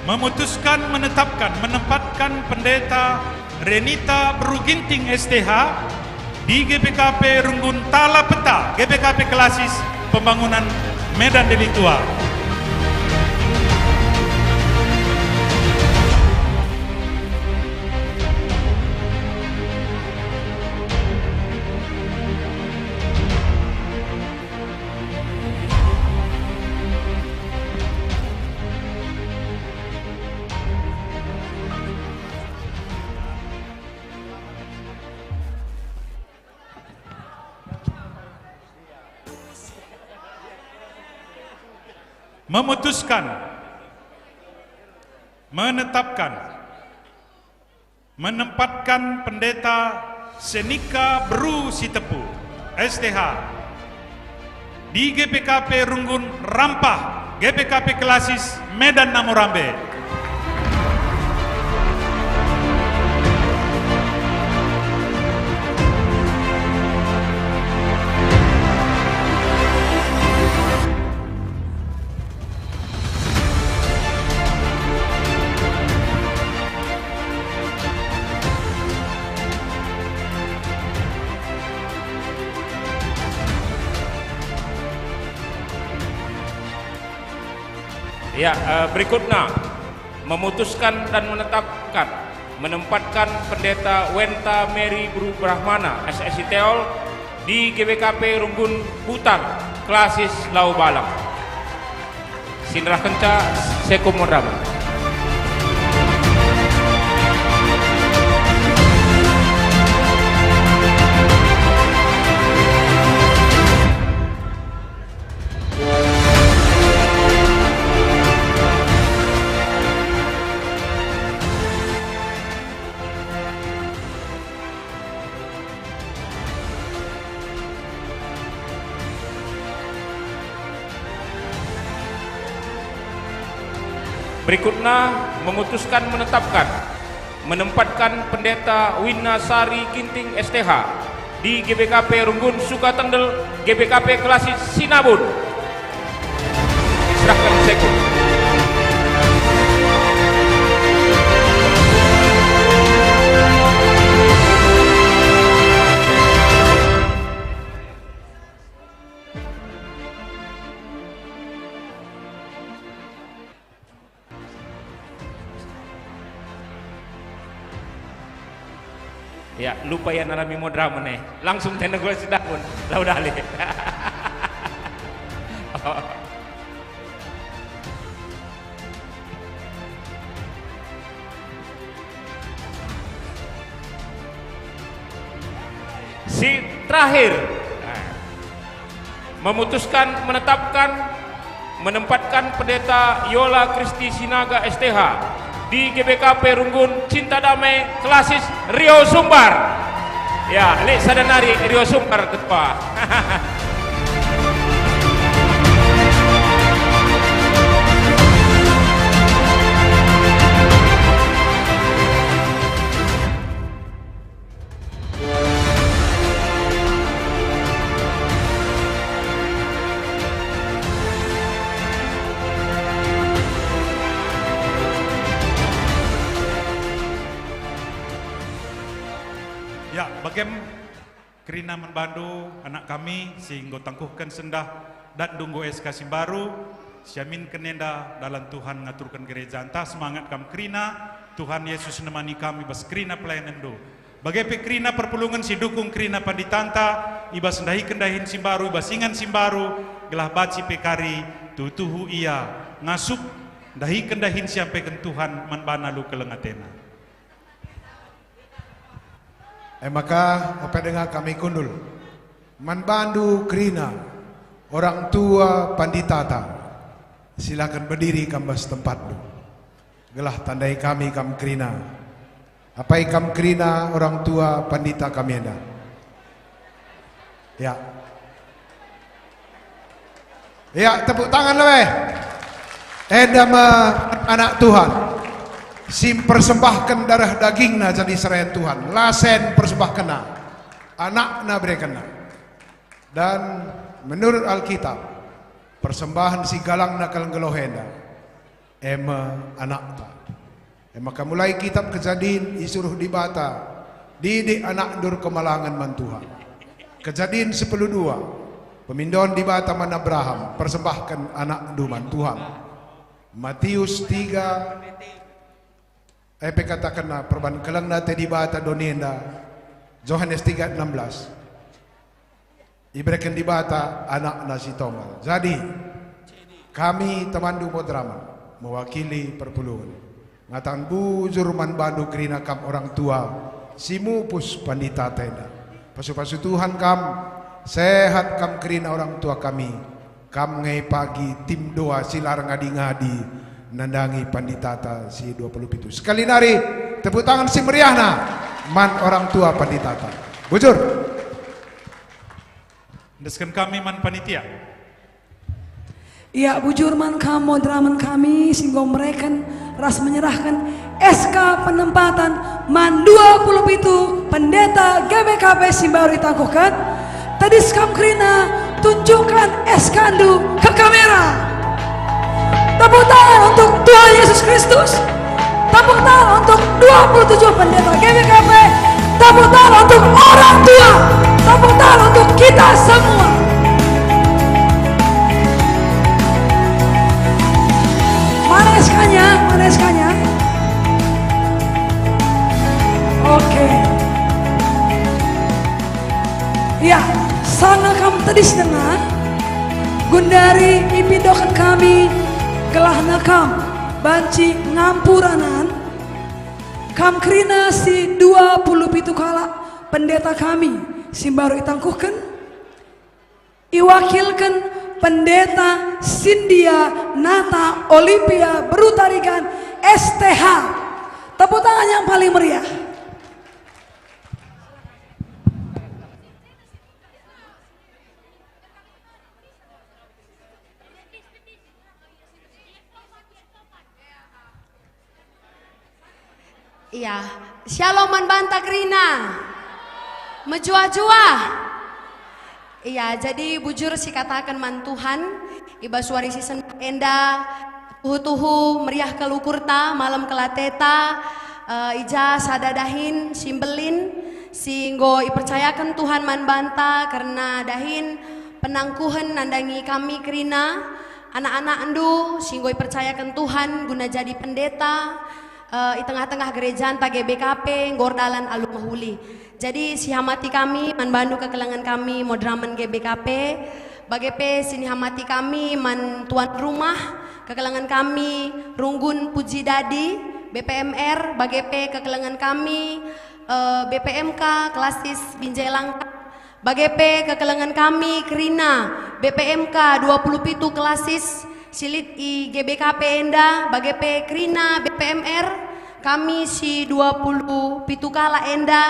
Memutuskan, menetapkan, menempatkan Pendeta Renita Beru Ginting, S T H, di G B K P Runggun Tala Peta, G B K P Kelasis Pembangunan Medan Deli Tua. Memutuskan, menetapkan, menempatkan Pendeta Senika Beru Sitepu, S T H, di G P K P Runggun Rampah, G P K P Klasis, Medan Namorambe. Ya, eh, berikutna, memutuskan dan menetapkan, menempatkan Pendeta Wenta Mary Beru Brahmana, S S I Teol, di G B K P Runggun Butar, Klasis Lau Balang. Sinerahkenca Sekum Modramen. Berikutna, memutuskan menetapkan, menempatkan Pendeta Winna Sari Ginting S T H di G B K P Runggun Sukatenggel, G B K P Klasis Sinabun. Serahkan Sekum. Ya, lupa ia nanami Modramen e. Langsung tenda gula si dapun. Lau dali. Si terakhir, memutuskan menetapkan, menempatkan Pendeta Yola Kristi Sinaga S T H di G B K P Runggun Cinta Damai, Klasis, Rio Sumbar. Ya, lit sada nari Rio Sumbar ketua. Ya, bagem kerina man bandu, anak kami, si enggo tangkuhken sendah datndu enggo S K si mbaru, siaminken enda dalan Tuhan ngaturken gereja. Ntah semangat kam kerina, Tuhan Yesus nemani kam i bas kerina pelayanenndu. Bage pe kerina perpulungen si dukung kerina panditanta, i bas ndahiken dahin si mbaru, i bas ingan si mbaru, gelah banci pe kari tuhu-tuhu ia ngasup ndahiken dahin si ampeken Tuhan man bana alu keleng atena. E maka, ope denga kami kundul. Man bandu kerina, orang tua panditata, silaken berdiri kam bas tempatndu. Gelah tandai kami kam kerina. Apai kam kerina orang tua pandita kami enda? Ya. Ya, tepuk tangan lebih. Enda me anak Tuhan si mpersembahken dareh dagingna jadi serayan Tuhan. La sen persembahkenna, anakna berekenna. Dan menurut Alkitab, persembahen si galangna kal nggeluh enda, e me anakta. E maka mulai kitab Kejadin isuruh Dibata, "Didik anakndu erkemalangen man Tuhan." Kejadin sepuluh dua, pemindon Dibata man Abraham, "Persembahken anakndu man Tuhan." Matius tiga, e pe katakenna perban kelengna ate Dibata doni enda, Johanes tiga enam belas. Ibereken Dibata AnakNa si tonggal. Jadi, kami temanndu Modramen, mewakili perpulungen, ngataken bujur man bandu kerina kam orang tua si mupus panditata enda. Pasu-pasu Tuhan kam, sehat kam kerina orang tua kami, kam nge pagi tim doa si la erngadi-ngadi nandangi panditata si dua puluh pitu. Sekali nari, tepuk tangan si meriahna man orang tua panditata. Bujur. Endesken kami man panitia. Ia bujur man kam moderamen kami si enggo mereken ras menyerahken S K penempatan man dua puluh pitu pendeta G B K P si mbaru itangkuhken. Tedis kam kerina, tunjukkan S K-ndu ke kamera. Tepuk tangan untuk Tuhan Yesus Kristus. Tepuk tangan untuk dua puluh tujuh pendeta G B K P. Tepuk tangan untuk orang tua. Tepuk tangan untuk kita semua. Mana S K-nya? Mana S K-nya? Oke. Ya, sanga kam tedis denga, gundari ipindoken kami gelahna kam banci ngampuranan. Kam kerina si dua puluh pitu kalak pendeta kami si mbaru itangkuhken, iwakilken Pendeta Sindia Nata Olimpia Berutarigan S T H. Tepuk tangan yang paling meriah. Iya, shalom man banta kerina. Mejuah-juah. Iya, jadi bujur sikataken man Tuhan, i bas wari si sendah enda, tuhu-tuhu meriah kal ukurta malem kelateta, eh, i ja sada dahin si mbelin, si enggo ipercayaken Tuhan man banta kerna dahin penangkuhen nandangi kami kerina, anak-anakndu si enggo ipercayaken Tuhan guna jadi pendeta, eh, i tengah-tengah gerejanta G B K P, enggo erdalan alu mehuli. Jadi, sihamati kami man bandu kekelengen kami moderamen G B K P, bage pe sinihamati kami man tuan rumah, kekelengen kami Runggun Puji Dadi, B P M R, bage pe kekelengen kami, eh, B P M K Klasis Binjai Langkat, bage pe kekelengen kami kerina B P M K dua puluh pitu Klasis si lit i G B K P enda, bage pe kerina B P M R, kami si dua puluh pitu kalak enda,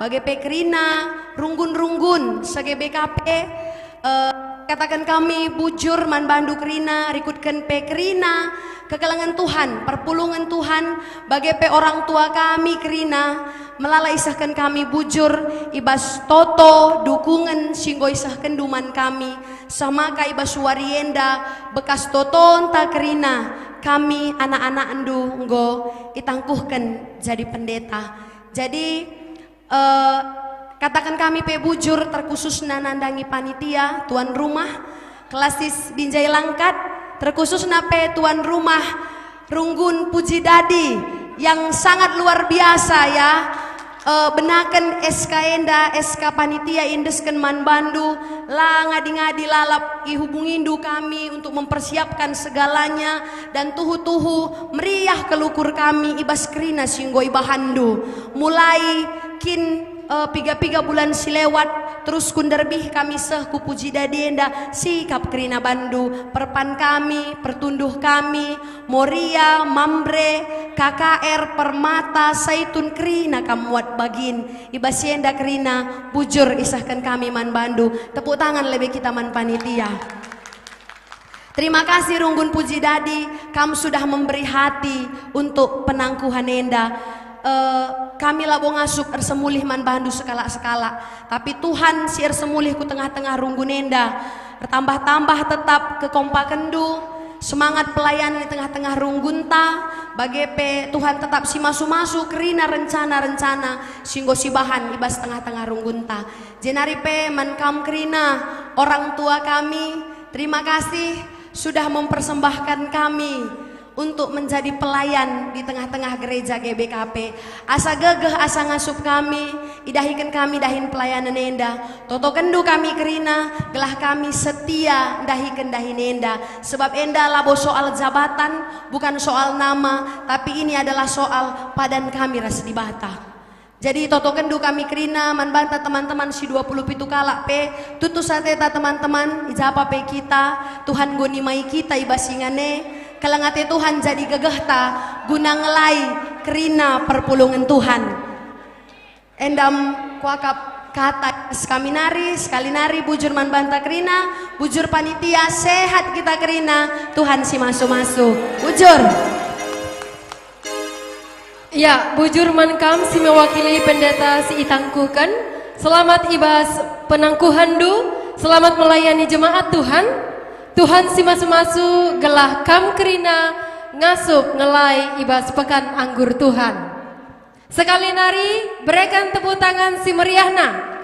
bage pe kerina runggun-runggun se-G B K P, eh, kataken kami bujur man bandu kerina, rikutken pe kerina kekelengen Tuhan, perpulungen Tuhan, bage pe orang tua kami kerina, melala isehken kami bujur i bas toto dukungen si enggo isehkenndu man kami, seh maka i bas wari enda bekas totonta kerina kami anak-anakndu enggo itangkuhken jadi pendeta. Jadi, eh, kataken kami pe bujur, terkhususna nandangi panitia, tuan rumah, Klasis Binjai Langkat, terkhususna pe tuan rumah Runggun Puji Dadi yang sangat luar biasa, ya. Eh, benaken S K enda, S K panitia iendesken man bandu, la ngadi-ngadi lalap ihubungindu kami untuk mempersiapkan segalanya, dan tuhu-tuhu meriah kal ukur kami i bas kerina si enggo ibahanndu. Mulai kin, eh, piga-piga bulan si lewat, terus ku nderbih kami seh ku Puji Dadi enda, sikap kerina bandu, perpan kami, pertunduh kami, Moria, Mamre, K K R, Permata, Saitun, kerina kam muat bagin. I bas si enda kerina, bujur isehken kami man bandu. Tepuk tangan lebe kita man panitia. Terima kasih Runggun Puji Dadi, kam sudah memberi hati untuk penangkuhan enda. Eh, kami labo ngasup ersemulih man bandu sekalak-sekalak, tapi Tuhan si ersemulih ku tengah-tengah runggun enda. Ertambah-tambah tetap kekompakenndu, semangat pelayanan di tengah-tengah runggunta, bage pe Tuhan tetap simasu-masu kerina rencana-rencana si enggo sibahan i bas tengah-tengah runggunta. Jenari pe man kam kerina, orang tua kami, terima kasih sudah mempersembahkan kami untuk menjadi pelayan di tengah-tengah gereja G B K P. Asa gegeh, asa ngasup kami, idahiken kami dahin pelayanen enda. Totokenndu kami kerina, gelah kami setia ndahiken dahin enda. Sebab enda labo soal jabatan, bukan soal nama, tapi ini adalah soal padan kami ras Dibata. Jadi, totokenndu kami kerina, man banta teman-teman si dua puluh pitu kalak pe, tutus ateta teman-teman, i ja pe kita, Tuhan enggo nimai kita i bas ingan e, keleng ate Tuhan jadi gegehta guna ngelai kerina perpulungen Tuhan. Endam kuakap Kata kami nari, sekali nari bujur man banta kerina, bujur panitia, sehat kita kerina, Tuhan si masu-masu. Bujur. Ya, bujur man kam si mewakili pendeta si itangkuken. Selamat i bas penangkuhenndu, selamat melayani jemaat Tuhan. Tuhan si masu-masu gelah kam kerina ngasup ngelai i bas pekan anggur Tuhan. Sekali nari, berikan tepuk tangan si meriahna.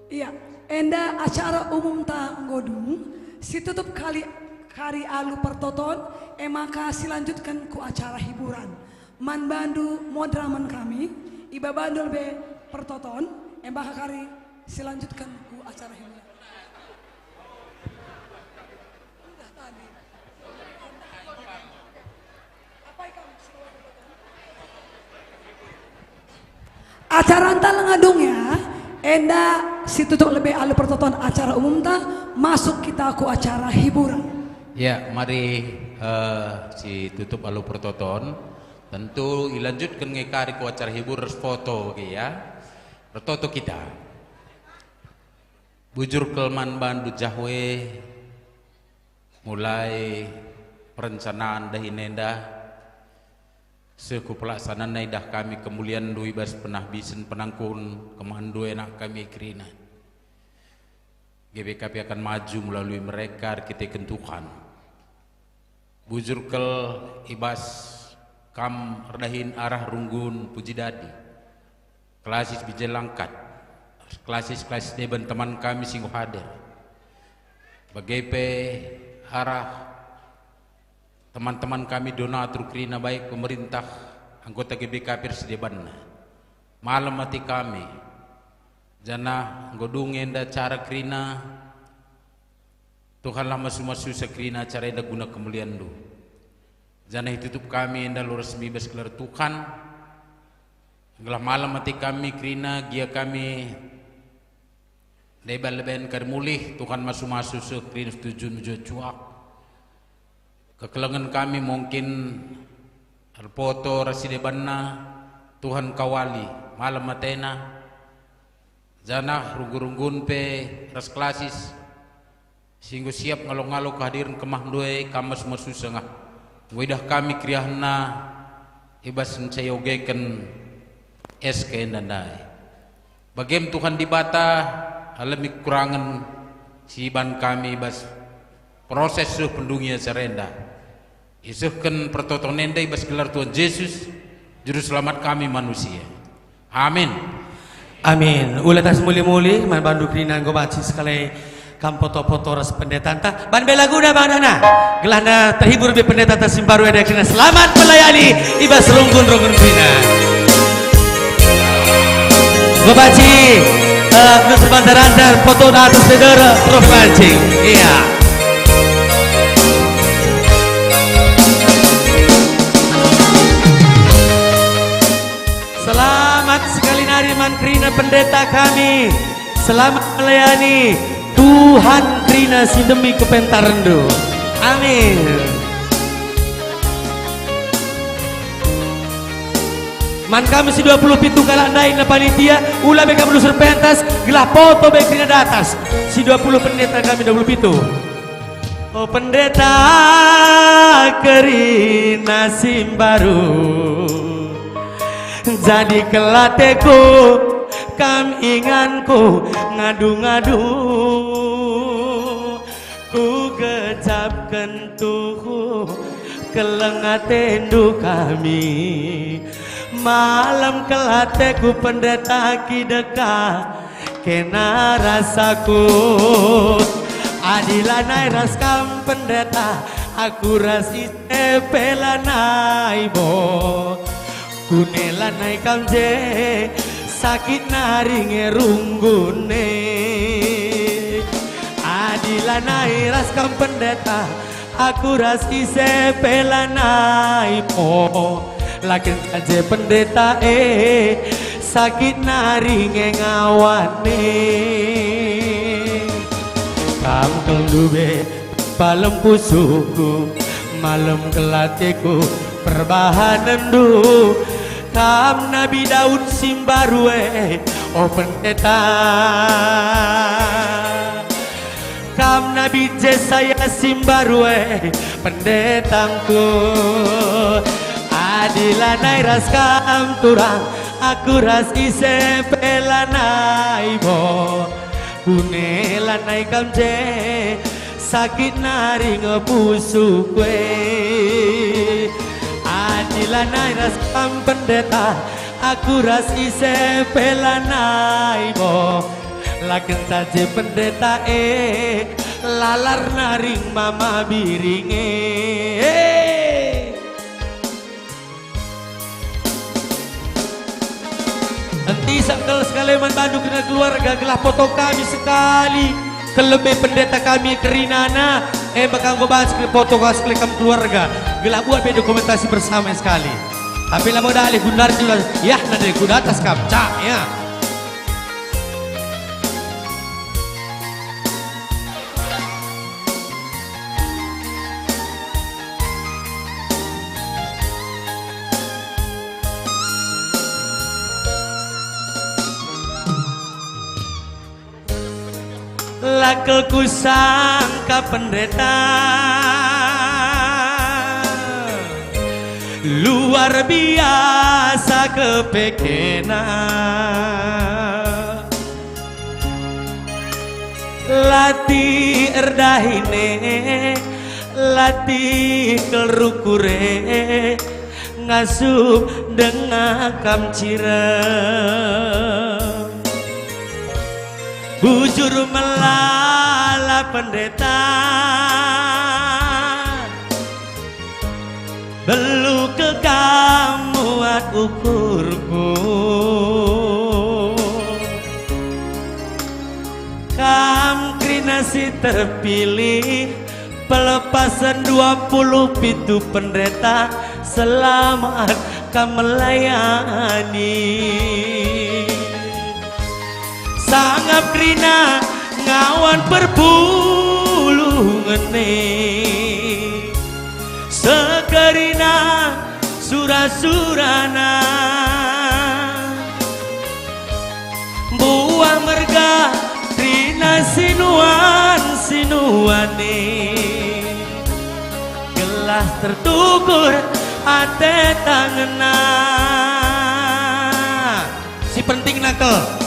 Ia, enda acara umumta enggo dung, si tutup kari, kari alu pertoton, e maka si lanjutken ku acara hiburan. Man bandu moderator kami, ibabandu lebe pertoton, e maka kari si lanjutken ku acara hiburan. Acara ntah lenga dung ya, enda si tutup lebe alu pertoton acara umumta, masuk kita ku acara hiburan. Ya, mari, eh, si tutup alu pertoton. Tentu ilanjutken nge kari ku acara hibur ras foto ge ya. Ertoto kita. Bujur kal man bandu Jahwe, mulai perencanaan dahin enda, seh ku pelaksanana idah kami kemulianndu i bas penahbisen penangkun kemahenndu enak kami kerina. G B K P akan maju melalui mereka erkiteken Tuhan. Bujur kal i bas kam erdahin arah runggun puji dadi, klasis Bijai Langkat, klasis-klasis deben teman kami si enggo hadir. Bage pe arah teman-teman kami donatur kerina, baik pemerintah, anggota G B K P ras debanna. Malem ate kami, janah enggo dung enda acara kerina. Tuhanlah masu-masusa kerina acara enda guna kemulianNdu. Janah itutup kami enda alu resmi bas gelar Tuhan. Gelah malem ate kami kerina, gia kami ndai bal leben kari mulih, Tuhan masu-masu seh kerina setuju mejuah-juah. Kekelengen kami mungkin erpoto ras si debanna, Tuhan kawali, malem atena, janah runggun-runggun pe ras klasis, si enggo siap ngalo-ngalo kehadiren kemahNdu e, Kam masu-masu sengah. Enggo idah kami keriahenna i bas nca iogeken S K enda ndai. Bagem Tuhan Dibata, alemi kekurangen si iban kami i bas proses seh pendungi acara enda. Isehken pertoton enda i bas gelar Tuhan Jesus, Juru Selamat kami manusia. Amin. Amin. Ula tah muli-muli, man bandu kerina enggo banci sekali kam poto-poto ras pendetanta. Ban bela guna bang dana. Gelahna terhibur be pendetanta si mbaru enda kerina selamat melayani i bas runggun-runggun kerina. Enggo banci, eh, nusur bantar-antar, poto atas dedor, terus mancing. Iya. Selamat sekali nari man kerina pendeta kami. Selamat melayani. Tuhan kerina si ndemi kepentarenndu. Amin. Man kami si dua puluh pitu kalak ndai nina panitia, ula be kam nusur pentas, gelah poto be kerina datas. Si dua puluh pendeta kami dua puluh pitu. O pendeta kerina si mbaru, jadi kel ateku kam inganku ngadu-ngadu. Kugejapken tuhu keleng atendu kami. Malem kel ateku pendeta kideka kena rasaku. Adi lanai ras kam pendeta, aku ras ise pe lanai bo. Kune lanai kam je, sakit nari nge runggun e. Adi lanai ras kam pendeta, aku ras ise pe lanai mo. Lakin kan je pendeta e, sakit nari nge ngawan e. Kam kel ndube palem pusuhku, Malem kel ateku perbahanenndu, kam Nabi Daud si mbaru e, o pendeta. Kam Nabi Jesaya si mbaru e, pendetangku. Adi lanai ras kam turang, aku ras ise pe lanai bo. Kune lanai kam je, sakit nari nge pusuhku e. Adi lanai ras kam pendeta, aku ras ise pe lanai bo. La kenca je pendeta e, lalar nari mama biring e. Enti sakal sekali man bandu kerina keluarga, gelah foto kami sekali, kelebe pendeta kami kerinana, e maka enggo banci kal foto sekali kam keluarga, gelah buat be dokumentasi bersama sekali. Tapi labo dalih gundar jelas, yah nade ku datas kam, cak, ya. La kel kusangka pendeta luar biasa kepekena. Latih erdahine, latih kel rukure, ngasup denga kam cirem. Bujur melala pendeta, belu kel kam muat ukurku. Kam kerina si terpilih, pelepasen dua puluh pitu pendeta, selamat kam melayani. Sangap kerina ngawan perpulungen e, sekerina sura-surana. Buah merga kerina sinuan-sinuan e, gelah tertukur ate tangena. Si penting nakel.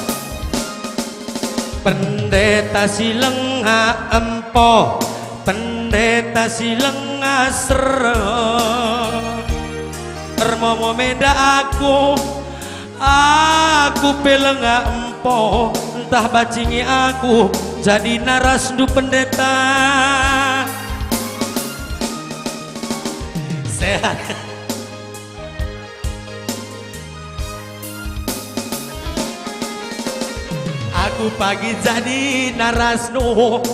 Pendeta si langa empo, pendeta si langa serem. Ermomo meda aku, aku pe langa empo, ntah bacingi aku jadi narasndu pendeta. Sehat. Aku pagi jadi narasndu,